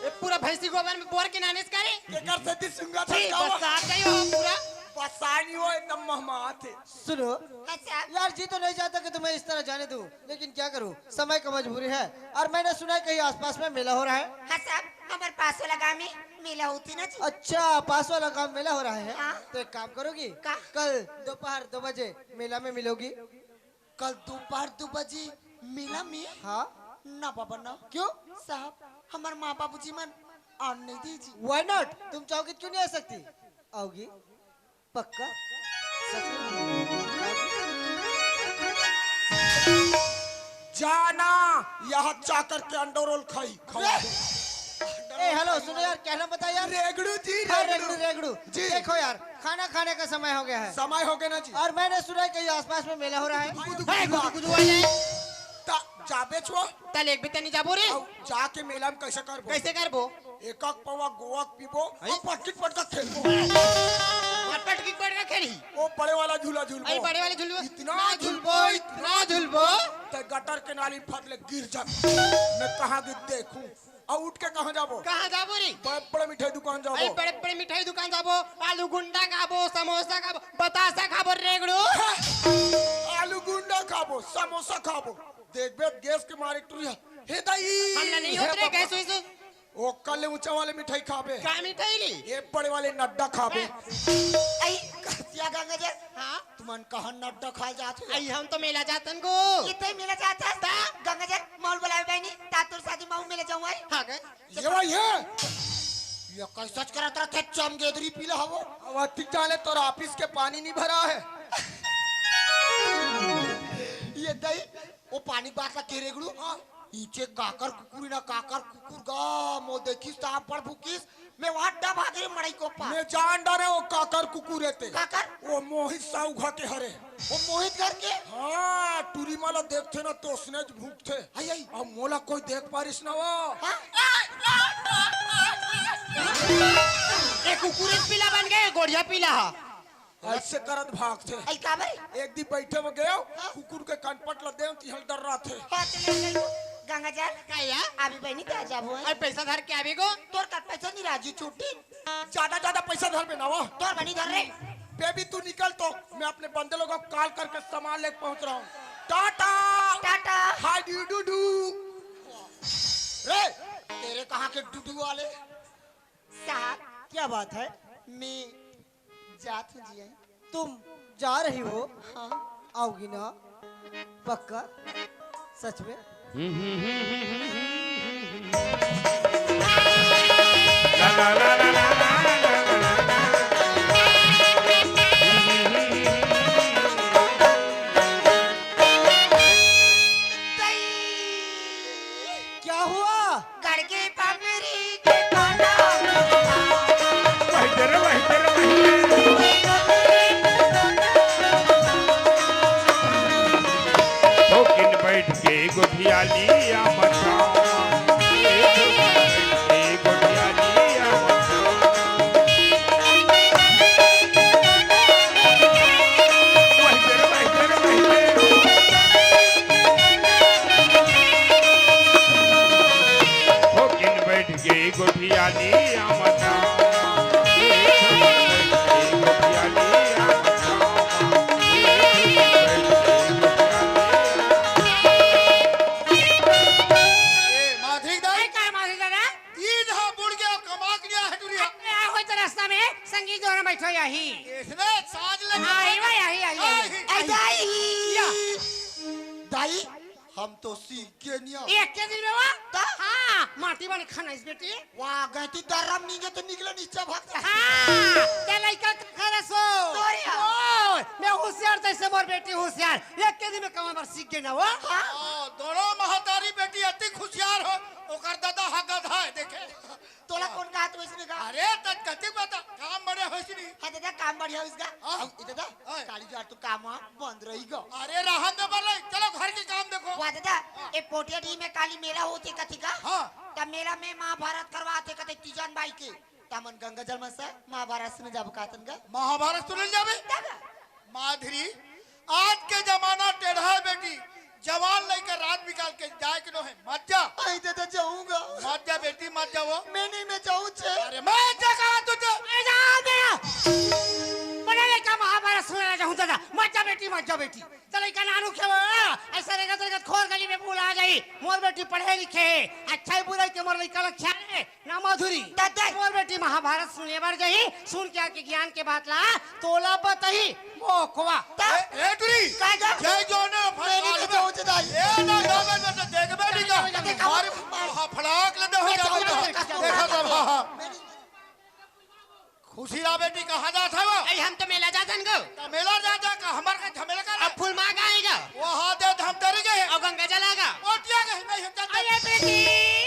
ए पूरा भैंसी गोबर में बोर के नानेस करे? केकर से दी सुंगा जी, छटकावा? बरसात गई हो पूरा। बसानी हो एकदम महमात है। सुनो, हाँ साहब। यार जी तो नहीं चाहता कि तुम्हें इस तरह जाने दूं, लेकिन क्या करूं, समय का मजबूरी है। और मैंने सुना है कहीं आसपास में मेला हो रहा है। हाँ साहब, हमारे पास वाला गांव में मेला होती ना जी। अच्छा, पास वाला गांव मेला हो रहा है? हाँ। तो एक काम करोगी? का? कल दोपहर दो बजे मेला में मिलोगी। कल दोपहर दो बजे मेला में? हाँ। ना बाबा ना। क्यों? साहब, हमारे माँ बाबूजी मन आन नहीं दी जी। Why not? तुम चाहोगी तो क्यों नहीं आ सकती? आओगी? पक्का? सच में? जाना, यहाँ चाकर के अंडा रोल खाई, खाई। ए, हेलो, सुनो यार, क्या नाम बताया यार? रेगड़ू जी, हाँ, रेगड़ू। रेगड़ू, रेगड़ू। जी। देखो यार, खाना खाने का समय हो गया है। समय हो गया ना जी। और मैंने सुना है कहीं आसपास में मेला हो रहा है। गुदु, गुदु, हे, गुदु, गुदु वाले। ता जाबे छो। ता लेक भी तनी जाबो रे। अब जाके मेला में कैसे करबो? कैसे करबो? एक एक पवा गोवा पीबो, हैं? और पटकिट पटका खेलबो। और पटकिट पटका खेली? वो बड़े वाला झूला झूलबो। अरे बड़े वाले झूलबो। इतना ना झूलबो, झूलबो, इतना इतना झूलबो। ते गटर के नाली फट ले गिर जा। मैं कहाँ गिर देखूं? और उठ के कहाँ जाबो? कहाँ जाबो रे? बड़े बड़े मिठाई दुकान जाबो। अरे बड़े बड़े मिठाई दुकान जाबो, आलू गुंडा खाबो, समोसा खाबो, बतासा खाबो रेगड़ू। आलू गुंडा खाबो, समोसा खाबो। देख बे गैस के मारे टुरिया। हे दाई, हमला नहीं हे होत रे बाबा। गैस वैस। ओ कल ऊंचा वाले मिठाई खाबे। का मिठाई ली? ये बड़े वाले नड्डा खाबे। हाँ। आई, कसिया गंगा जी। हाँ? तुमन कहाँ नड्डा खाए जात हो? आई हम तो मेला जातन गो। इतने मेला जाता है? ता? गंगा जी, मॉल बुलावे बहनी, तातुर शादी माऊ मेला जाऊँ आई। हाँ गए। ये वही है। ये कैसा करत रहते चमगेदरी पीला हवो? अब अतिक डाले तोर ऑफिस के पानी नहीं भरा है। ये दही, वो पानी बात ला के रेगड़ू? हाँ। इचे काकर कुकुरी ना काकर कुकुर गा, मो देखिस ता बड़ भूकिस, मैं वहाँ डब आ गई मड़ई को पा। मैं जान डारे वो काकर कुकुर रहते। काकर? वो मोहित साहू घर के हरे। वो मोहित घर के? हाँ, टूरी माला देखते ना तो उसने ज भूखते। आई, आई। अब मोला कोई देख पारिस ना वो। हाँ? ए कुकुर एक पीला बन गए, गोड़िया पीला हा। ऐसे करत भागथे। आई का भाई? एक दिन बैठे में गयो, हाँ। कुकुर के कनपट ल देव, तिहल डर रहा थे। हाँ, तो ले गई। गंगा जल। का या? अभी बहनी ते आ जाबो है। अरे पैसा धर के आवे गो। तोर कर पैसा नहीं राजू छुट्टी। ज्यादा ज्यादा पैसा धर में ना वो। तोर बनी धर रे। बेबी तू निकल तो, मैं अपने बंदे लोगों को कॉल करके सामान लेके पहुंच रहा हूँ। टाटा। टाटा। हाय डू डू डू। रे, तेरे कहाँ के डुडू वाले? साहब। क्या बात है? मैं जात हूँ जी। तुम जा रही हो? हाँ। आओगी ना? पक्का? सच में? क्या हुआ? गड़ के पामेरी के कांडा। वही तेरे, वही तेरे, वही तेरे। धोकिन बैठ के गोठियाली आ मचा। धोकिन बैठ के गोठियाली आ मचा। आई, आई, आई, आई, आई। आई, आई। या। दाई, हम तो सीख गे निया। एक के दिन में वो? त? हाँ, माटी बने खाना इस बेटी। वाह, गए थी दर्रम नीचे तो निकले नीचे भाग जा। हाँ, ते लइका का करे सो। तोरिया। ओ, मैं होशियार जैसे मोर बेटी होशियार। एक के दिन में कमा बर सीख गे ना वो। हाँ। हाँ, दोनों महतारी बेटी अति होशियार हो, ओकर दादा हा गधा है, देखे। तोला हाँ। कौन कहा तू इसने कहा? अरे, तत कति बता, काम बढ़िया होइस नी। हाँ दादा, काम बढ़िया होइस गा। हाँ। अब ए दादा, हाँ। काली जो तू काम बंद रही गो। अरे, रहन दे बले, चलो घर के काम देखो। वाह दादा, हाँ। ए पोटिया डी में काली मेला होथे कथी का? हाँ। त मेला में महाभारत करवाथे कथे तीजन बाई के। त हमन गंगा जल में से महाभारत सुने जाबो कातन गा। महाभारत सुने जाबे? तब? माधुरी, आज के जमाना टेढ़ा है बेटी, जवान लइका रात बिकाल के जाए के नोहे, मत जा। आई दादा, जाऊंगा। मत जा बेटी, मत जा वो। मैं नहीं, मैं जाऊं छे। अरे मैं जा कहा तू जा। मैं जा दे। बड़े लइका महाभारत सुने जाऊं दादा। मत जा बेटी, मत जा बेटी। त लइका नानू के वो, ऐसा रेंगत रेंगत खोर गली में भूला जाही। मोर बेटी पढ़े लिखे हे, अच्छा ही बुराई के मोर लइका ला ख्याल हे। ना माधुरी, दादा। मोर बेटी महाभारत सुने बर जाही, सुन के आके ज्ञान के बात ला तोला बताही, मोखवा। ए, ए टुरी, का गा? जय जोहार, मेरी फटका तो ले। जाऊं दाई। ए, ना, ना, ना, ना, देख बेटी का। देखा, मार, मार। हाँ, फड़ाक ले दे हो मैं जाओ जाऊं तो। दाई, देखा सब, हाँ, हाँ। मेरी खुशी रहा बेटी, कहाँ जात हवो? अरे हम तो मेला जाथन गो। त मेला जा, जा, का हमर का झमेला कर? अब फूल माँ का आएगा? वो हाथ दे धमतरी गए। अब गंगा जल आएगा? ओटिया गए, नहीं हम जाते। अरे बेटी।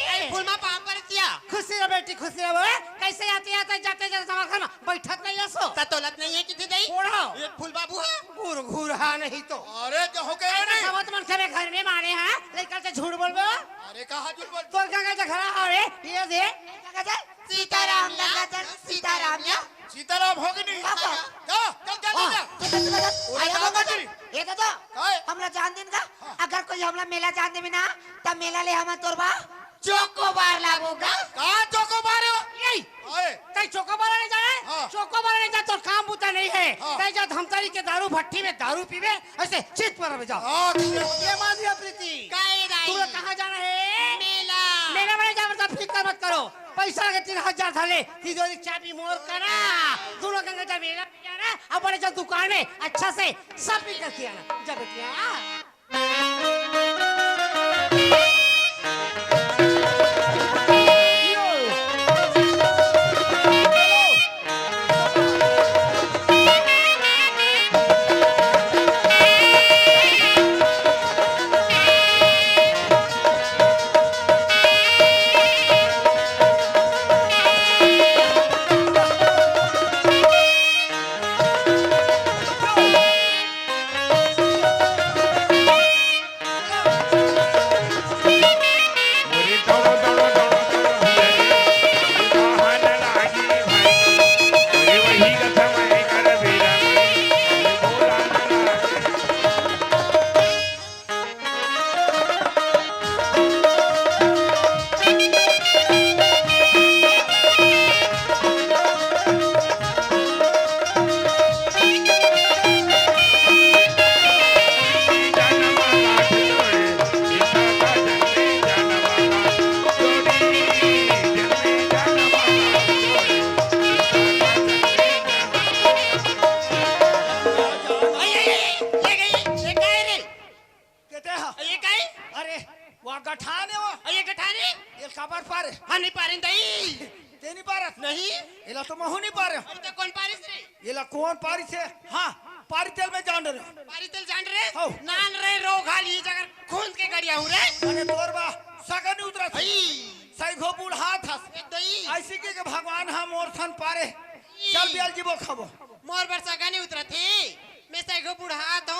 अरे फूल माँ पाँव परतिया। खुशी रह बेटी, खुशी रह। कैसे आते आते जाते जाते हमारे घर में बैठत नहीं है सो? त तोलत नहीं है किथे दई? कोढ़ा। ये फूल बाबू है? घुर घुर हा नहीं तो। अरे जो हो गए अरे नहीं। समत मन खेले घर में मारे हैं, लेकर के झूठ बोलबो। अरे कहाँ झूठ बोल? तोर गंगा जल खड़ा है, ये दे। गंगा जल? सीताराम गंगाधर सीताराम या। सीताराम हो कि नहीं? पापा। जा, चल, चल, चल, हाँ, चल। चल, चल, चल, चल। ओए, आया जा, बाबा चल। जी। ए दादा, काय? हमला जान देन का? हाँ। अगर कोई हमला मेला जान देबे ना, त मेला ले हम तोर बा चोकोबार लाबो गा। का चोकोबार हो? यही। ओए। तै चोकोबार नहीं जाए? हाँ। चोकोबार नहीं जाए, तोर काम बूता नहीं है। हाँ। तै जा धमतरी के दारू भट्टी में दारू पीबे, ऐसे चित पर रह जा। हाँ, ठीक है। ये मान लिया प्रीति। काय दाई? तुम लोग कहाँ जाना है? मेला। मेला में जाना, फिक्र मत करो। पैसा के तीन हजार धले, तिजोरी चाबी मोर करा। दोनों गंगा जा मेला में जाना, अब बड़े जा दुकान में अच्छा से shopping करके आना। जा बेटिया। अरे, अरे, अरे, ये गई, ये गई रे। केते हा? ये काई? अरे, वा गठान हे वो। ये गठान हे? ये काबर पारे? हाँ, नहीं पारे दई। ते नहीं पारत? नहीं। एला तो महू नहीं पारे। अरे, तो कौन पारिस रे? एला कौन पारिस हे? हाँ, पारी तेल में जान रे। पारी तेल जान रे? हौ। नान रे, रोग हाल ये जगह खून के गड़िया हूँ रे। अरे, तोर बा, सगा नहीं उतरत। हई। सैघो बुढ़ा था। ए दई। ऐसी के, के भगवान हा मोर थन पारे। ई। चल, बियाल जीबो खाबो। मोर बर सगा नहीं उतरत हे। मैं सैघो बुढ़ा था।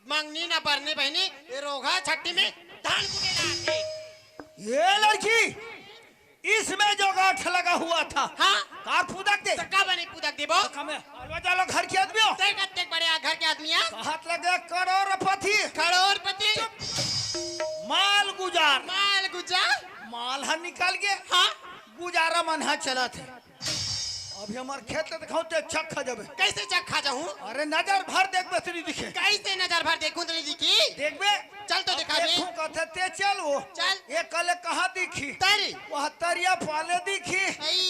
मंगनी ना परनी बहिनी, ये रोघा छट्टी में धान कुटे ला आथे। ये लड़की, इसमें जो गांठ लगा हुआ था, हाँ। कार पुदक दे। तो का बने पुदक देबो? तो कमे, अलवा जालो घर के आदमी हो। ते कत्ते बड़े आ घर के आदमी है? कहत लगे करोड़पति। करोड़पति। माल गुजार। माल गुजार। माल हर निकल गए। हाँ। गुजारा मन हा चलत हे। अभी हमार खेत ल दिखाऊं ते चख खा जाबे। कैसे चख खा जाऊं? अरे नजर भर देखबे त नहीं दिखे। कैसे नजर भर देखूं त नहीं दिखी? देखबे। चल तो दिखा दे। देखूं कहते ते चल वो। चल। ये कले कहाँ दिखी? तरी। वह तरिया पाले दिखी। आई।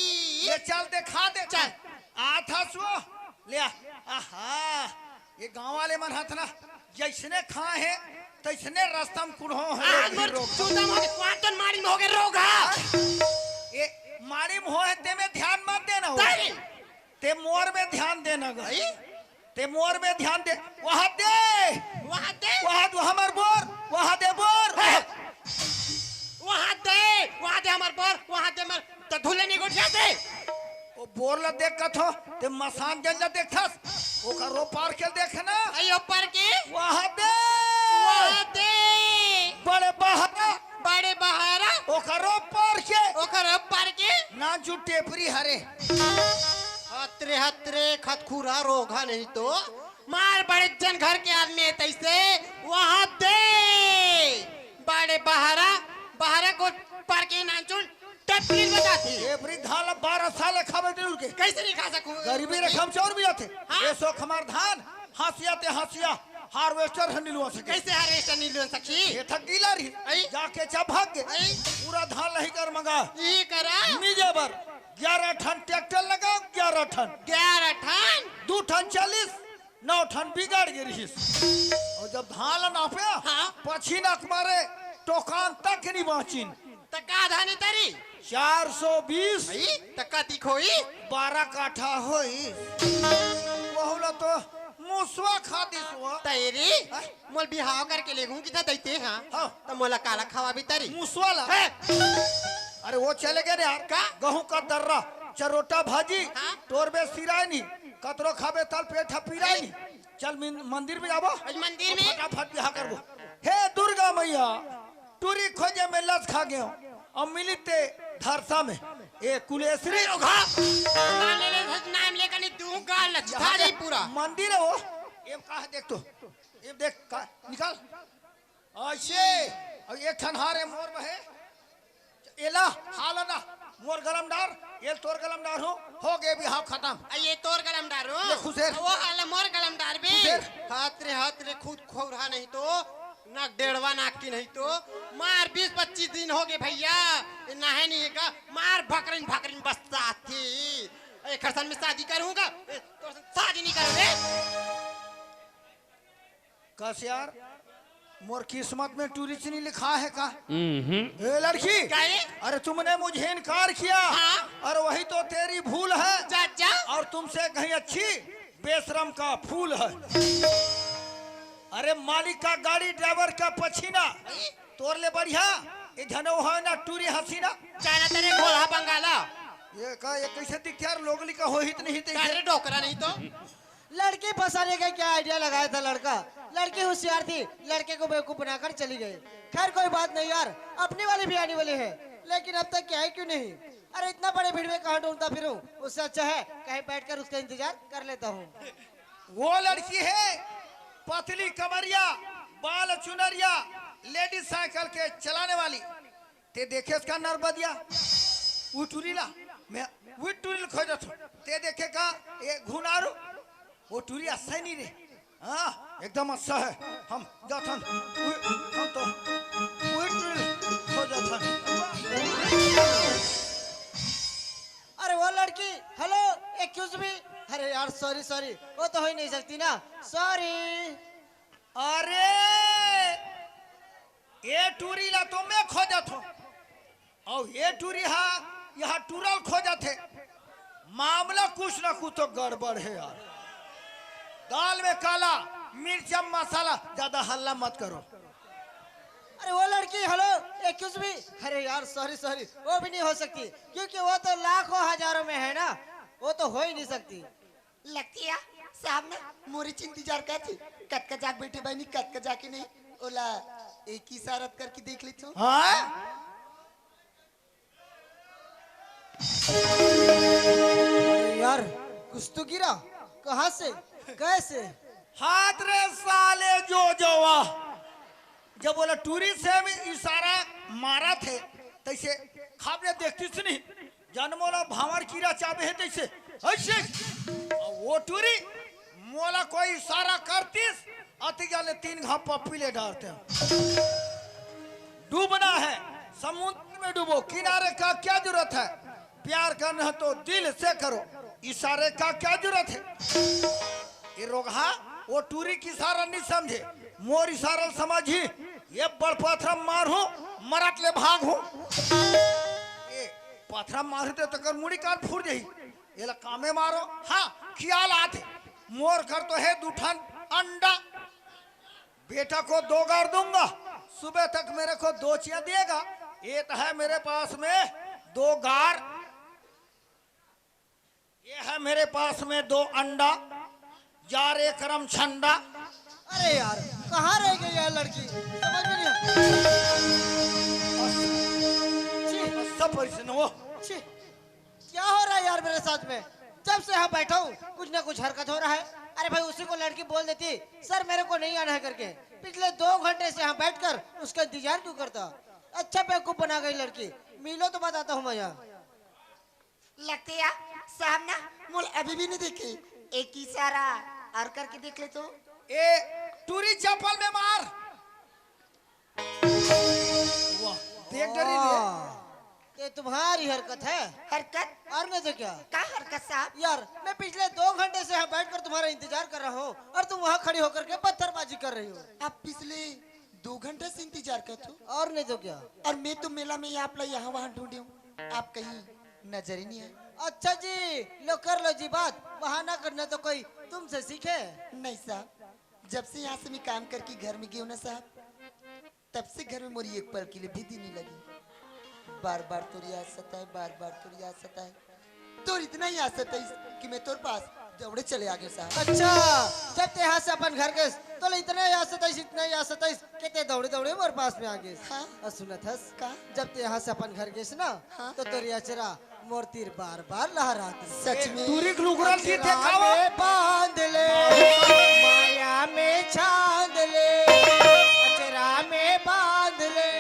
ये चल दिखा दे। चल। आथा सो। ले आ। आहा, ये गांव वाले मन हथ ना, जैसने खाए हे तैसने रस्ता में कुढ़ो हे। आज मोर चूता मोर क्वांटन मारी में होगे रोग हा। ये मारी में हो हे, ते में ध्यान मत देना हो। तारी। ते मोर में ध्यान देना गा। भाई? ते मोर में ध्यान दे। वहां दे। वहां दे। वहां दे हमर बोर। वहां दे बोर। हे। वहां दे, वहां दे हमर बोर, वहां दे मर, त धुले नहीं गोठिया दे। ओ बोर ला देख कथो, ते मसान जन ला देखथस, ओकर ओ पार के देख ना। अयो पार के? वहां दे। वहां दे। बड़े बहारा। बड़े बहारा। ओकर ओ पार के। ओकर ओ पार के। ना जू टेपरी हरे। हतरे हतरे खतखुरा रोगा नहीं तो। मार बड़े जन घर के आदमी हे तैसे, वहां दे। बड़े बहारा, बहारा को पार के नानचुन टपली बजाथे। ये बड़ी धान ला बारह साल खावे जरूर के। कैसे नहीं खा सकूं? गरीबी रकम चौर भी आथे। हाँ? ये सो हमार धान, हासिया ते हासिया, हार्वेस्टर ह निलवा सके। कैसे हार्वेस्टर निलवा सकी? ये थक गीला रही। आई? जाके चा भाग गे। आई? पूरा धान लही कर मंगा। ये करा? नीजे बर ग्यारह ठन ट्रैक्टर लगा, ग्यारह ठन। ग्यारह ठन? दू ठन चालीस, नौ ठन बिगड़ गे रिहिस। अउ जब धान ल नापे, हाँ। पछीना के मारे टोकान तक नी बाँचिन। त का धान हे तारी? चार सौ बीस। भाई, त का दिख होई? बारह काठा होई। वहू ला तो मुसवा खा दिस वो। तैरी? हाँ? मोल बिहाव करके लेगहूं कि था दैते, हाँ? हाँ। त मोला काला खवाबे तारी? मुसवा ला? हैं? अरे वो चले गे रे यार। का? गहूं का दर्रा, चरोटा भाजी, हाँ? तोर बे सिराय नी, कतरो खाबे तल पेट ह पिराय नी। चल मिन-, मंदिर में जाबो। आज मंदिर में? फटाफट बिहा करबो। हे दुर्गा मैया, टूरी खोजे में लस खा गेंव। अब मिली ते धरसा में। ए कुलेश्री। अरे ओघा। नाम ले ले, नाम लेकर नहीं दूं गाल लचका दे पूरा। मंदिर हे वो। ये कहा देख तो। ये देख का, निकाल। ऐसे। अब एक ठन हार हे मोर में हे। एला, हाला ना, मोर गलम डार, ये तोर गलम डार हो, हो गे बिहाव खतम। आ, ये तोर गलम डार हो? ये खुसेर। वो हाला मोर गलम डार बे। खुसेर। हाथ रे, हाथ रे, खुद खोरहा नहीं तो, नाक डेढ़वा नाक की नहीं तो, मार बीस पच्चीस दिन हो गे भैया, ये नहाए नहीं हे का, मार भकरिन भकरिन बस्ता थी। ए, खरसन में शादी करूंगा, ए, तोर से शादी नहीं करूंगा। कस यार, मोर किस्मत में टूरी च नी लिखा हे का? हम्म। ए लड़की, क्या है? अरे तुमने मुझे इनकार किया। हाँ। और वही तो तेरी भूल है। जा, जा। और तुमसे कहीं अच्छी बेशरम का फूल है। अरे मालिक का गाड़ी, ड्राइवर का पछीना, तोर ले बढ़िया ये झनो हो ना टूरी हसीना। चाइना तेरे घोड़ा बंगाला। ये का, ये कैसे दिखते यार, लोगली का हो हित नहीं ते। अरे डोकरा नहीं तो। लड़की फंसाने का क्या आइडिया लगाया था लड़का? लड़की होशियार थी, लड़के को बेवकूफ बनाकर चली गई। खैर कोई बात नहीं यार, अपनी वाली भी आने वाली है, लेकिन अब तक क्या है क्यों नहीं? अरे इतना बड़े भीड़ में कहाँ ढूंढता फिरूं, उससे अच्छा है कहीं बैठकर उसका इंतजार कर लेता हूँ। वो लड़की है पतली कमरिया, बाल चुनरिया, लेडीज साइकिल के चलाने वाली। ते देखे इसका नरबदिया? वो टूरी ला, मैं वो टूरी ला खोजत हूँ। ते देखे का ये घुनारू? वो टूरी अच्छा ही नहीं रे। हाँ, एकदम अच्छा है। हम जाथन, वो, हम तो वो टूरी ला खोजत हन। अरे वो लड़की, हेलो, एक्सक्यूज मी। अरे यार, सॉरी, सॉरी, वो तो हो ही नहीं सकती ना, सॉरी। अरे ये टूरी ला तो मैं खोजत हूँ, अउ ये टूरी हा यहाँ टूरल खोजत हे। मामला कुछ ना कुछ तो गड़बड़ हे यार। दाल में काला मिर्चा मसाला, ज्यादा हल्ला मत करो। अरे वो लड़की, हेलो, एक्सक्यूज मी। अरे यार, सॉरी सॉरी, वो भी नहीं हो सकती, क्योंकि वो तो लाखों हजारों में है ना, वो तो हो ही नहीं सकती। लगती है साहब ना मोरी च इंतजार करत हे। कतका जाग बैठे बहिनी, कतका जाके नहीं। ओला एक ही इशारा करके देख लेथो। हाँ? अरे यार, कुछ तो गिरा। कहाँ से? कैसे? हाथ रे साले जो जवा। जब बोला टूरी से हम इशारा मारत हे, तैसे खाबले देखतिस नहीं। जन मोला भांवर कीरा चाबे हे तैसे, ऐसे। अउ वो टूरी मोला कोई इशारा करतिस, अति जाले तीन घाव पप्पी ले डारते। डूबना है, समुद्र में डूबो, किनारे का क्या जरूरत है? प्यार करना है तो दिल से करो, इशारे का क्या जरूरत है? ये रोगहा वो टूरी के इशारा नहीं समझे, मोर इशारा समझी। ये बड़ पथरा मारहूं, मरत ले भागहूं। ये पथरा मारहूं ते तकर मुड़ी कान फूट जाही। ये ला कामे मारो। हाँ, ख्याल आथे, मोर घर तो है दू ठन अंडा। बेटा को दो गार दूंगा, सुबह तक मेरे को दो चिया देगा। ये तो है मेरे पास में दो गार, ये है मेरे पास में दो अंडा। जा रे करम छंडा। अरे यार, कहाँ रह गई यार लड़की, समझ में नहीं आ- छी। सब परिश्रम हो। छी, क्या हो रहा है यार मेरे साथ में? जब से यहाँ बैठा हूँ, कुछ ना कुछ हरकत हो रहा है। अरे भाई, उसी को लड़की बोल देती, "सर, मेरे को नहीं आना है," करके। पिछले दो घंटे से यहाँ बैठकर उसका इंतजार क्यों करता? अच्छा बेवकूफ बना गई लड़की। मिलो तो बताता हूँ मजा। लगते या साहब ना, मोल अभी भी नहीं देखे। एक इशारा और करके देख ले तो। ए, टूरी चप्पल में मार। वाह, देख डरी रे। वाह, ये तुम्हारी हरकत है। हरकत? और नहीं तो क्या? का हरकत साहब? यार, मैं पिछले दो घंटे से यहाँ बैठकर तुम्हारा इंतजार कर रहा हूँ और तुम वहाँ खड़ी होकर के पत्थरबाजी कर रही हो। आप पिछले दो घंटे से इंतजार करत हो? और नहीं तो क्या? और मैं तो मेला में आप ला यहाँ वहाँ ढूंढे हूँ, आप कहीं नजर ही नहीं आए। अच्छा जी, लो कर लो जी बात, बहाना करना तो कोई तुमसे सीखे। नहीं साहब, जब से यहाँ से मैं काम करके घर में गई हूँ ना साहब, तब से घर में मोरी एक पल के लिए भी दिल नहीं लगी। बार बार तोर याद सताए, बार बार तोर याद सताए, तोर इतना याद सताइस कि मैं तोर पास दौड़े चले आ गए साहब। अच्छा, जब ते यहाँ से अपन घर गए तो ले इतना याद सताइस, इतना याद सताइस कि ते दौड़े दौड़े मोर पास में आ गए। हाँ। और सुनत हस, का? जब ते यहाँ से अपन घर गए ना, हाँ। तो तोर अचरा मोर तीर बार बार लहरात। सच में। टूरी के लुगरा की थे अचरा खावा। में बांध ले, माया में छांद ले, अचरा में बांध ले।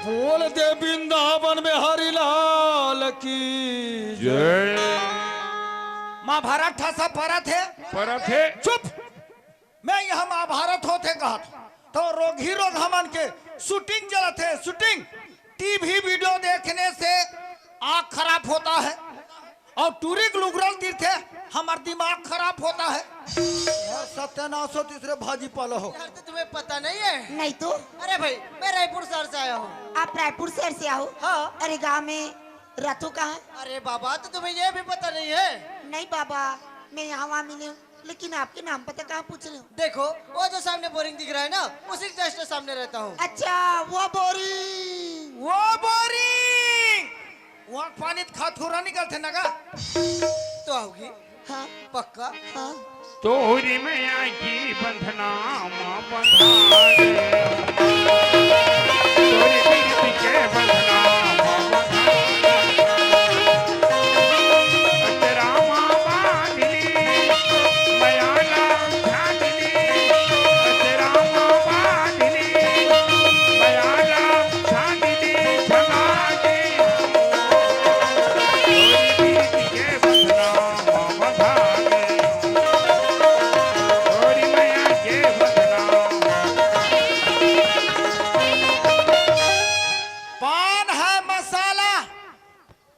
बोल दे वृंदावन में हरि लाल की जय। महाभारत ठसा परत हे। परत हे। चुप। मैं यहाँ महाभारत होथे कहत तो रोगही रोगहा मन के shooting चलत हे, shooting। टीवी video देखने से आँख खराब होता है और टूरी के लुगरा ल तीरथे, हमर दिमाग खराब होता है। यार सत्यानाश हो, तीसरे भाजी पाला हो। यार तो तुम्हें पता नहीं है? नहीं तो। अरे भाई, मैं रायपुर शहर से आया हूँ। आप रायपुर शहर से आओ? हाँ। अरे गाँव में रहथो कहाँ? अरे बाबा, तो तुम्हें ये भी पता नहीं है? नहीं बाबा, मैं यहाँ वहाँ मिली हूँ। लेकिन आपके नाम पता कहाँ पूछ रहे हो? देखो, वो जो सामने बोरिंग दिख रहा है ना, उसी के just सामने रहता हूँ। अच्छा, वो बोरिंग। वो बोरिंग। वहाँ पानी तो खात हो रहा निकलते ना का? तो आओगी? हाँ। पक्का? हाँ। तोरी मैया के बंधना मा बंधा दे। तोरी प्रीत के बंधना मा बंधा दे। अचरा मा बांधली, मया ला छांदली। अचरा मा बांधली, मया ला छांदली, छमा दे। तोरी प्रीत के बंधना मा बंधा दे। तोरी मया के बंधना। पान है मसाला,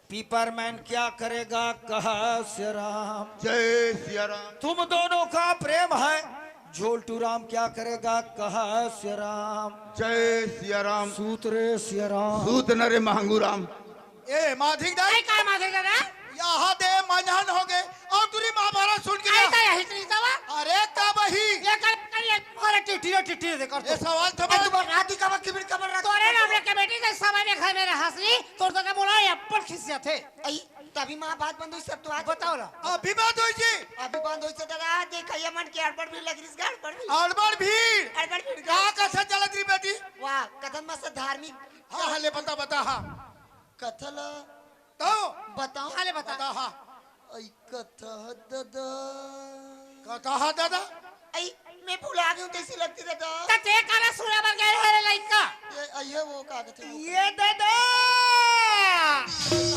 पिपरमैन क्या करेगा, कहा सिया राम। जय सिया राम। तुम दोनों का प्रेम है, झोलटू राम क्या करेगा, कहा सिया राम। जय सिया राम। सूत रे सिया राम। सूत न रे मांगू राम। ए, माधिक दाई। ए, काय माधिक दादा? यहाँ दे मंझन हो गए और तुरी महाभारत सुन के आई जा। तो यही तरी तवा। अरे, तब ही। ये कर, कर, ये मारे टिट्टी, टिट्टी दे कर ए, तू। सवाल था ए, बस। तू बस राती का बस किबिर कमर राती तोरे का नाम बस। रे कमेटी के सभा में घर में रहस नी, तोर तो का बोला, ये अपन खिसिया थे। आई, तभी महाभारत बंद हुई सब तो आज। बताओ ना। अभी बात हुई जी। अभी बंद हुई से दादा, देखा ये मन के अड़बड़ भी लग रही, गड़बड़ भी। अड़बड़ भीड़। अड़बड़ भीड़। का कथा चलत रही बेटी? वाह, कथन मस्त धार्मिक। हाँ, हाँ, ले बता, बता, हाँ। कथा ला तो बताओ। हाले बता। बता, हाँ। ऐ कथा दादा। कथा हा दादा? ऐ, मैं भुला गई हूँ, तैसी लगती दादा। त ते काला सुना बर गए हरे लइका? ये, ऐ, ये वो का कथे वो। ये दादा।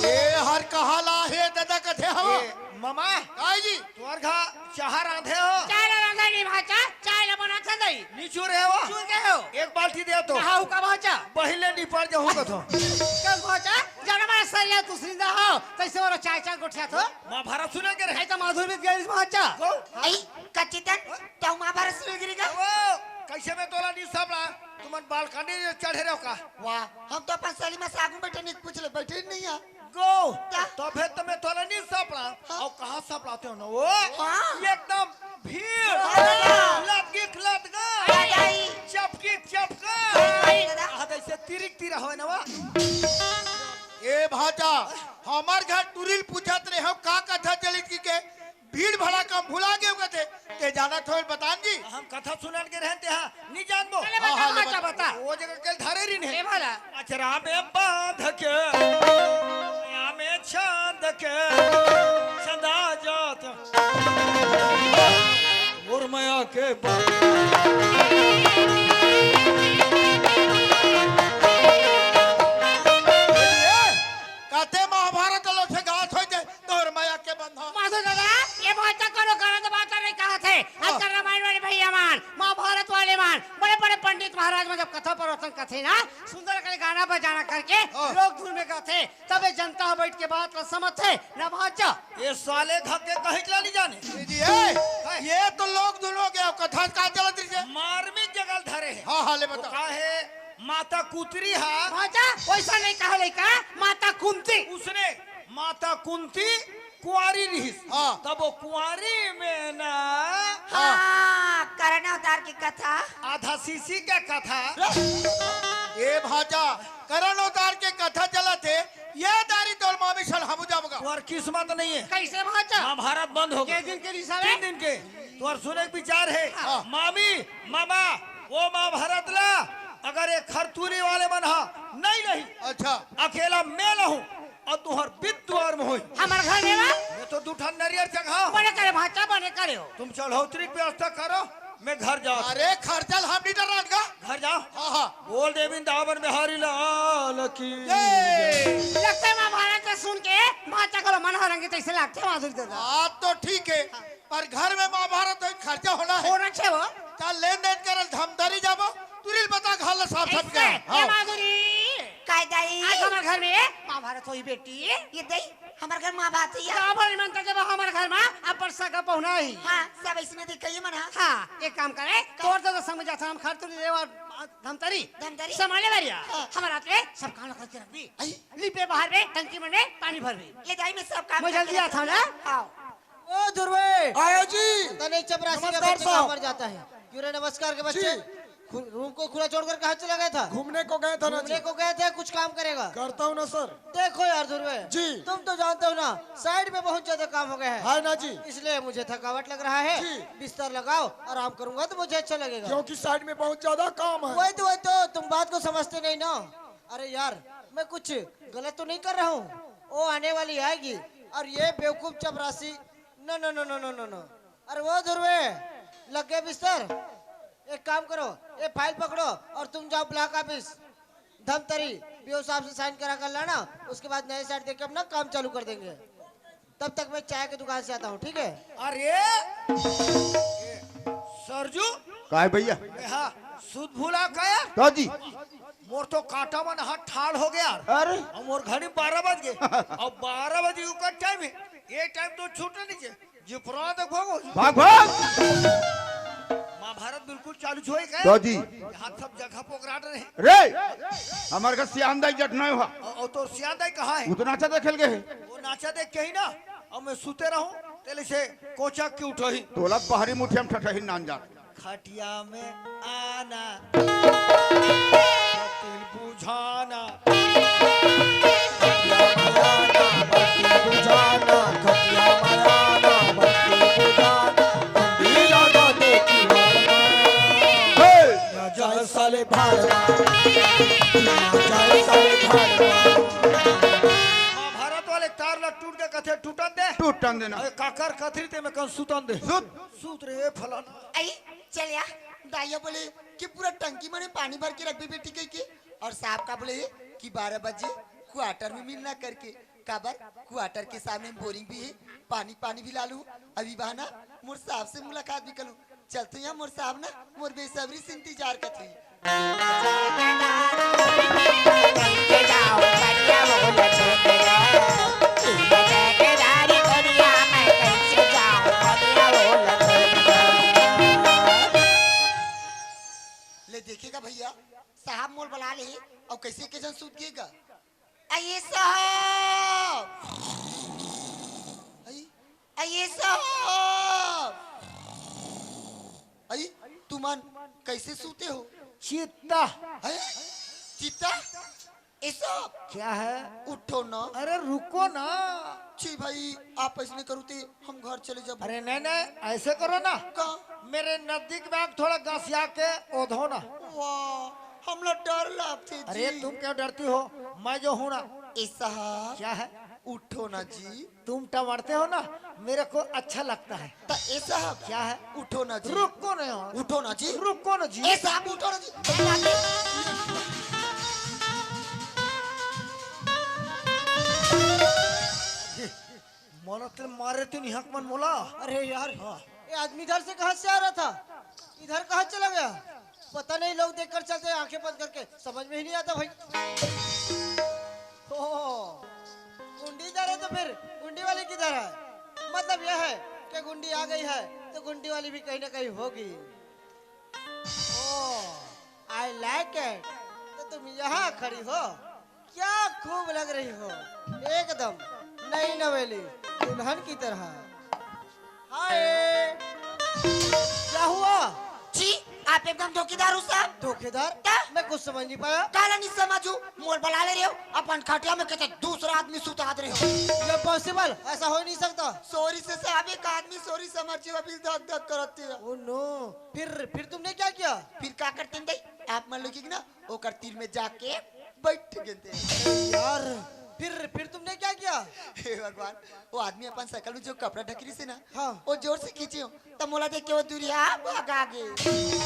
ए हर कहा ला हे दादा कथे हवा। ए, मामा। काय जी? तुहर घा चाहा रांधे हो? चाय ला रांधे नहीं भाचा, चाय ला बना था दई। नी चूर रहे हो? चूर गए हो? एक बाल्टी दे तो। कहा हुका भाचा? पहले निपट जाऊँ कथो। कस भाचा? जाना मारा सरिया तू सुनिंदा हो, तैसे वाला चाय चाय गोठिया तो। महाभारत सुने के रहे। ऐसा माधुर में गैरिस भाचा। को? ऐ, कच्चितन, तो महाभारत सुने गिरी का? वो, कैसे मैं तोला नहीं सब रहा? तुमन बालकनी में चढ़े रहो का? वाह, हम तो अपन सलीमा से आगू बैठे नहीं, पूछ ले, बैठे ही नहीं है। गो, क्या? तो फिर तो मैं तोला नहीं सब रहा। हाँ। और कहाँ सब लाते हो ना वो? हाँ। ये एकदम भीड़। हाँ। लदगिक लदगा। हाँ, भाई। चपकी चपका। हाँ, भाई। आ, जैसे तिरिक तिरा होय ना वो। ए भाचा, हमार घर टुरिल पूछत रहे हो, का कथा चलित की के? भीड़ भड़ाका भुला गए कथे, ते जाना थोड़ बतान जी। हम कथा सुनन के रहते हैं, नहीं जानबो। चले हाँ, बता, हाँ, ले बता, बता। बता। वो जगह के धरे रिन है। ए भला। अचरा में बांध के, या में छांद के, सदा जात। और मया के बा- कते महाभारत लो से गात होई ते, तोर मया के बंधा। माधो दादा, ये बात करो, करो तो बात नहीं कहा थे। हाँ। आजकल रामायण वाले भैया मान, महाभारत वाले मान, बड़े-बड़े पंडित महाराज मन जब कथा प्रवचन कथे ना, सुंदर करे गाना बजाना करके हाँ। लोग धुन में गाथे, तबे जनता ह बैठ के बात ला समझथे, ना भांचा। ये साले घर के कहीं चला नहीं जाने। जी, ए, हाँ। ये तो लोग धुन हो गया, कथा का चलत रही है। मार्मिक जगह धरे है। हाँ, हाँ, ले वो बता। का है, माता कुतरी हा। भांचा, वैसा नहीं कहा लइका, माता कुंती। उसने माता कुंती कुंवारी रिहिस। हाँ। तब वो कुंवारी में ना हाँ। हाँ, करण अवतार की कथा। आधा सीसी का कथा। ए भांचा, करण अवतार के कथा चलत हे, ये दारी तोर मामी सन हमू जाबगा। तोर किस्मत नहीं है। कैसे भांचा? महाभारत बंद हो गया। के दिन के रिहिस हे? तीन दिन के। तोर सुने के विचार है। हाँ। मामी, मामा, वो महाभारत ला, अगर एक खरतूरी वाले मन हा नहीं रही, अच्छा। अकेला मैं रहूं, और तुहर बिद दुआर में होई। हमर घर में बा? मैं तो दू ठन नरियर चघाओ। बने करे भांचा, बने करे हो। तुम चढ़ौतरी की व्यवस्था करो, मैं घर जाओ। अरे खर्चा ल हम नहीं डरान का। घर जाओ। हाँ, हाँ। बोल देविन दामन बिहारी लाल की। जय। लगते महाभारत के सुन के भांचा करो मन हरंगे तैसे लगते माधुरी दादा। बात तो ठीक है, पर घर में महाभारत होई, खर्चा होना है। होना छे वो। चल लेन देन करल धमदारी जाबो, तुरिल बता घाल साफ साफ ऐसे, क्या? ये हाँ। माधुरी। काय दाई? आज हमर घर में महाभारत होई बेटी। ये दाई, हमर घर महाभारत होई। गाँव भर मन तक जब हमर घर में अपन सगा पहुना ही। हाँ, सब इसमें दिखाइए मन, हाँ। हाँ, एक काम करे, का? तोर तो समझ जाता हम खरतूरी देवा धमतरी। धमतरी? संभाले बारिया। हाँ। हमर हाथ में सब काम करके रख दी। आई। लिपे बाहर में, टंकी मन में पानी भर भी। ले दाई, मैं सब काम मैं करके जल्दी रख आता हूँ दूँ। ना। आओ। ओ ध्रुवे, आया जी। पता नहीं चपरासी का नमस्कार बच्चा साहब। कहाँ मर जाता है। क्यों रे नमस्कार के बच्चे? जी। खु-, रूम को खुला छोड़कर कहाँ चला गया था? घूमने को गए था ना घूमने जी। को गए थे, कुछ काम करेगा? करता हूँ ना सर। देखो यार ध्रुवे, जी। तुम तो जानते हो ना, साइड में बहुत ज्यादा काम हो गया है। है ना जी। इसलिए मुझे थकावट लग रहा है। जी। बिस्तर लगाओ, आराम करूंगा तो मुझे अच्छा लगेगा। क्योंकि साइड में बहुत ज्यादा काम है। वही तो, वही तो, तुम बात को समझते नहीं ना। अरे यार, मैं कुछ गलत तो नहीं कर रहा हूँ? वो आने वाली आएगी और ये बेवकूफ चपरासी। नो, नो, नो, नो, नो, नो, नो। अरे वो ध्रुवे, लग गया बिस्तर। एक काम करो, ये फाइल पकड़ो और तुम जाओ ब्लॉक ऑफिस धमतरी, बीओ साहब से साइन करा कर लाना। उसके बाद नए सेट देके अपना काम चालू कर देंगे। तब तक मैं चाय की दुकान से आता हूँ, ठीक है? अरे सरजू, काय भैया? हाँ, सुध भूला का यार? का जी? मोर तो कांटा मन हाथ ठाड़ हो गया यार। अरे। और मोर घड़ी बारह बज गए। और बारह बजे ओकर टाइम है, ये टाइम तो छूटना नहीं चाहिए। जिपरा देखो वो। भाग, भाग। महाभारत बिल्कुल चालू होए का? तो जी। यहाँ सब जगह पोकराट रहे। रे, हमारे का सियान दाई जट नहीं हुआ। और, और तो सियान दाई कहाँ है? उतना अच्छा देखे लगे है। वो नाचा देख के ही ना, और मैं सुते रहूं, तेले से कोचा क्यों उठो ही? तोला बाहरी मुठिया में ठठही नान जा। खटिया में आना, बत्ती बुझाना। खटिया में आना, बत्ती बुझाना, खटिया में आना, बत्ती बुझाना, बत्ती लगा दे किवाड़ में। हे! ना जाए साले भाड़ में, ना जाए साले भाड़ में। महाभारत वाले तार ला टूट के कथे टूटन दे। टूटन देना। अरे काकर कथरी ते में कन सुतन दे। सुत। सूत रे फलाना। आई, चल या, दाइया बोले कि पूरा टंकी मने पानी भर के रख दे बेटी कह के, और साहब का बोले कि बारह बजे क्वार्टर में मिलना करके, काबर क्वार्टर के सामने बोरिंग भी है, पानी पानी भी ला लूं, अभी बहाना मोर साहब से मुलाकात भी कर लूं। चल तो यहाँ मोर साहब ना मोर बेसब्री से इंतजार करते हैं। ले देखेगा भैया, साहब मोल बला ले, और कैसे के जन सूत गएगा? अये साहब, अये, अये साहब, अये, तुमन कैसे सूते हो? चित्ता। अये, चित्ता? ये साहब, क्या है? उठो ना। अरे रुको ना। छी भाई, आप ऐसे नहीं करो ते हम घर चले जाबो। अरे नहीं, नहीं, ऐसे करो ना। का? मेरे नजदीक में आके थोड़ा घसिया के ओढ़ो ना। वाह, हमला डर लागथे जी। अरे तुम क्यों डरती हो, मैं जो हूं ना। ए साहब। क्या है? उठो ना जी। तुम टमड़ते हो ना, मेरे को अच्छा लगता है। त ए साहब। क्या है? उठो ना जी। रुको ना यार। उठो ना जी। रुको ना जी। ए साहब, उठो ना जी। मोला ते मारे तू निहक मन मोला। अरे यार, हाँ। ये आदमी इधर से कहाँ से आ रहा था, इधर कहाँ चला गया, पता नहीं। लोग देखकर चलते हैं आंखें बंद करके, समझ में ही नहीं आता भाई। ओ, गुंडी इधर है तो फिर गुंडी वाली किधर है? मतलब यह है कि गुंडी आ गई है तो गुंडी वाली भी कहीं ना कहीं होगी। Oh, I like it। तो तुम यहाँ खड़ी हो, क्या खूब लग रही हो, एकदम नई नवेली दुल्हन की तरह। हाय, क्या हुआ? जी, आप एकदम धोखेदार हो साहब। धोखेदार? क्या? मैं कुछ समझ नहीं पाया। काला नहीं समझू, मोल बला ले रहे हो, अपन खटिया में कहते दूसरा आदमी सुता दे रहे हो। ये पॉसिबल, ऐसा हो ही नहीं सकता। सॉरी से साहब, एक आदमी सॉरी समझ के अभी धक धक करते हैं। Oh no, फिर, फिर तुमने क्या किया? फिर का करते हैं दे? आप मान लो कि ना, ओकर तीर में जाके बैठ गए थे। यार, फिर, फिर तुमने क्या किया? हे भगवान, वो आदमी अपन शकल में जो कपड़ा ढकी रही से ना, हाँ। वो जोर से खींचे हो, तब मोला देख के वो दूरिया भाग आगे।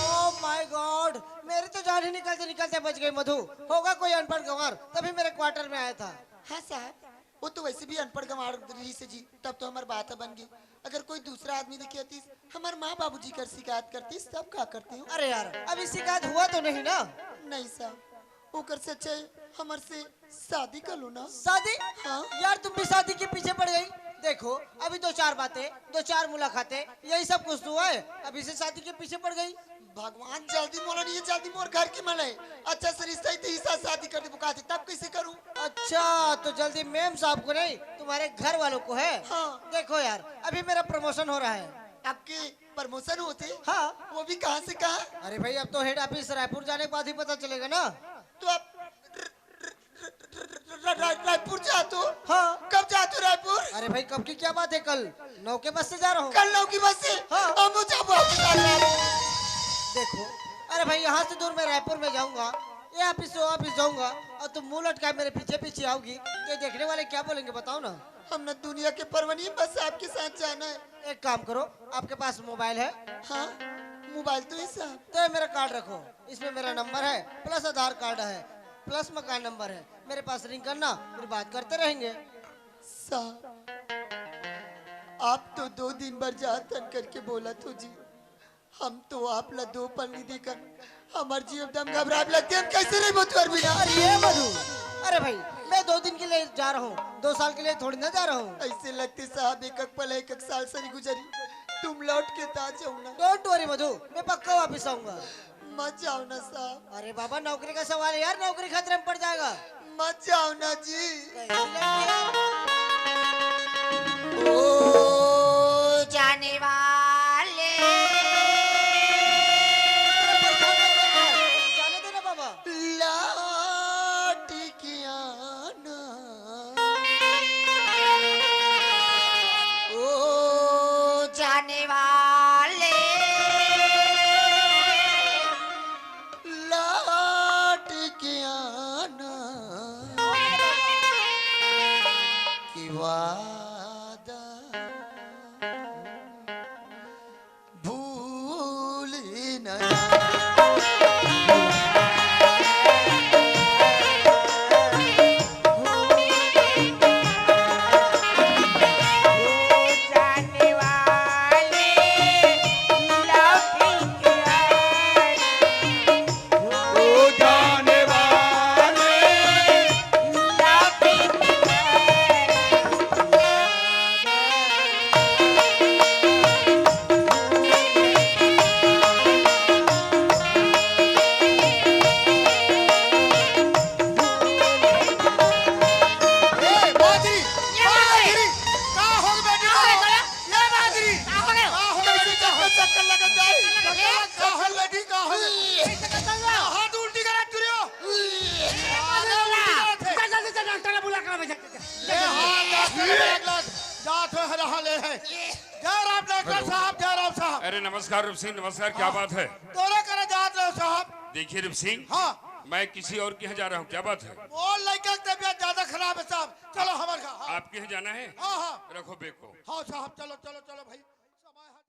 Oh my God, मेरी तो जान ही निकलते निकलते बच गई मधु। होगा कोई अनपढ़ गंवार, तभी मेरे क्वार्टर में आया था। हाँ साहब, वो तो वैसे भी अनपढ़ गंवार रही से जी, तब तो हमार बात बन गई। अगर कोई दूसरा आदमी दिखे आतीस, हमार माँ बाबूजी कर शिकायत करतीस, तब का करते हो? अरे यार, अभी शिकायत हुआ तो नहीं ना? नहीं साहब, ओकर से अच्छा है हमार से शादी कर लो ना। शादी? हाँ। यार, तुम भी शादी के पीछे पड़ गई। देखो, अभी दो चार बातें, दो चार मुलाकातें, यही सब कुछ तो हुआ है। अभी से शादी के पीछे पड़ गई। भगवान जल्दी मोला नहीं, जल्दी मोर घर की मले। अच्छा से रिश्ता ही तो हिस्सा शादी कर दे बुकाती, तब कैसे करूँ? अच्छा, तो जल्दी मेम साहब को नहीं, तुम्हारे घर वालों को है। हाँ। देखो यार, अभी मेरा प्रमोशन हो रहा है। आपके प्रमोशन होथे? हाँ। वो भी कहाँ से कहाँ? अरे भाई, अब तो हेड ऑफिस रायपुर जाने के बाद ही पता चलेगा ना। तो आप र-, र-, र-, र-, र-, र-, र-, रायपुर जात हो? हाँ। कब जात हो रायपुर? अरे भाई, कब की क्या बात है, कल नौ के बस से जा रहा हूँ। कल नौ की बस से? हाँ। हम जाबो आपके साथ रायपुर। देखो, अरे भाई, यहाँ से दूर मैं रायपुर में जाऊंगा, ये ऑफिस से वो ऑफिस जाऊंगा, और तुम मुंह लटकाए मेरे पीछे पीछे आओगी, तो ये देखने वाले क्या बोलेंगे, बताओ ना। हम ना दुनिया के परवाह नहीं, बस आपके साथ जाना है। एक काम करो, आपके पास मोबाइल है? हाँ, मोबाइल तो है साहब। तो ये मेरा कार्ड रखो, इसमें मेरा नंबर है, प्लस आधार कार्ड है, प्लस मकान नंबर है। मेरे पास रिंग करना, फिर बात करते रहेंगे। साहब, आप तो दो दिन बर जात हन करके बोलत हो जी, हम तो आप ला दो पल नहीं देखन, हमार जी एकदम घबराए लगथे, हम कैसे रहिबो तुहर बिना? अरे ये मधु, अरे भाई, मैं दो दिन के लिए जा रहा हूँ, दो साल के लिए थोड़ी ना जा रहा हूँ। ऐसे लगथे साहब, एक एक पल एक एक साल सरी गुजरी, तुम लौट के त आ जाओ ना। डोंट वरी मधु, मैं पक्का वापस आऊंगा। मत जाओ ना साहब। अरे बाबा, नौकरी का सवाल है यार, नौकरी खतरे में पड़ जाएगा। मत जाओ ना जी। कैसी लड़की है? ओ जाने वाले, जाने दो ना बाबा। लौट के आना। ओ जाने वाले, लौट के आना, कि वादा भूल नया। ए, बाजरी, ये बाजरी, का हो गया बेटी? का हो गया? ये बाजरी, का हो गया? का हो गया? चक्कर, चक्कर लगत जाई। चक्कर लगत जाई। का हो गया बेटी? का हो गया? ये चक्कर चल रहा। हाथ उल्टी करा तुरियो। ये बाजरी हाथ उल्टी करा थे। चल, जल्दी से डॉक्टर ने बुला कर आ, भैया। ये हाथ डॉक्टर ने बुला कर जात हो, हर हाल है। जय राम डॉक्टर साहब, जय राम साहब। अरे नमस्कार रूप सिंह, नमस्कार, क्या बात है? तोरे करे जात रहो साहब। देखिए रूप सिंह, हाँ। मैं किसी और के यहाँ जा रहा हूँ, क्या बात है? वो लड़का की तबीयत ज्यादा खराब है साहब, चलो हमारे घर। हाँ। आपके यहाँ जाना है? हाँ, हाँ। रखो बैग को। हाँ साहब, चलो, चलो, चलो भाई।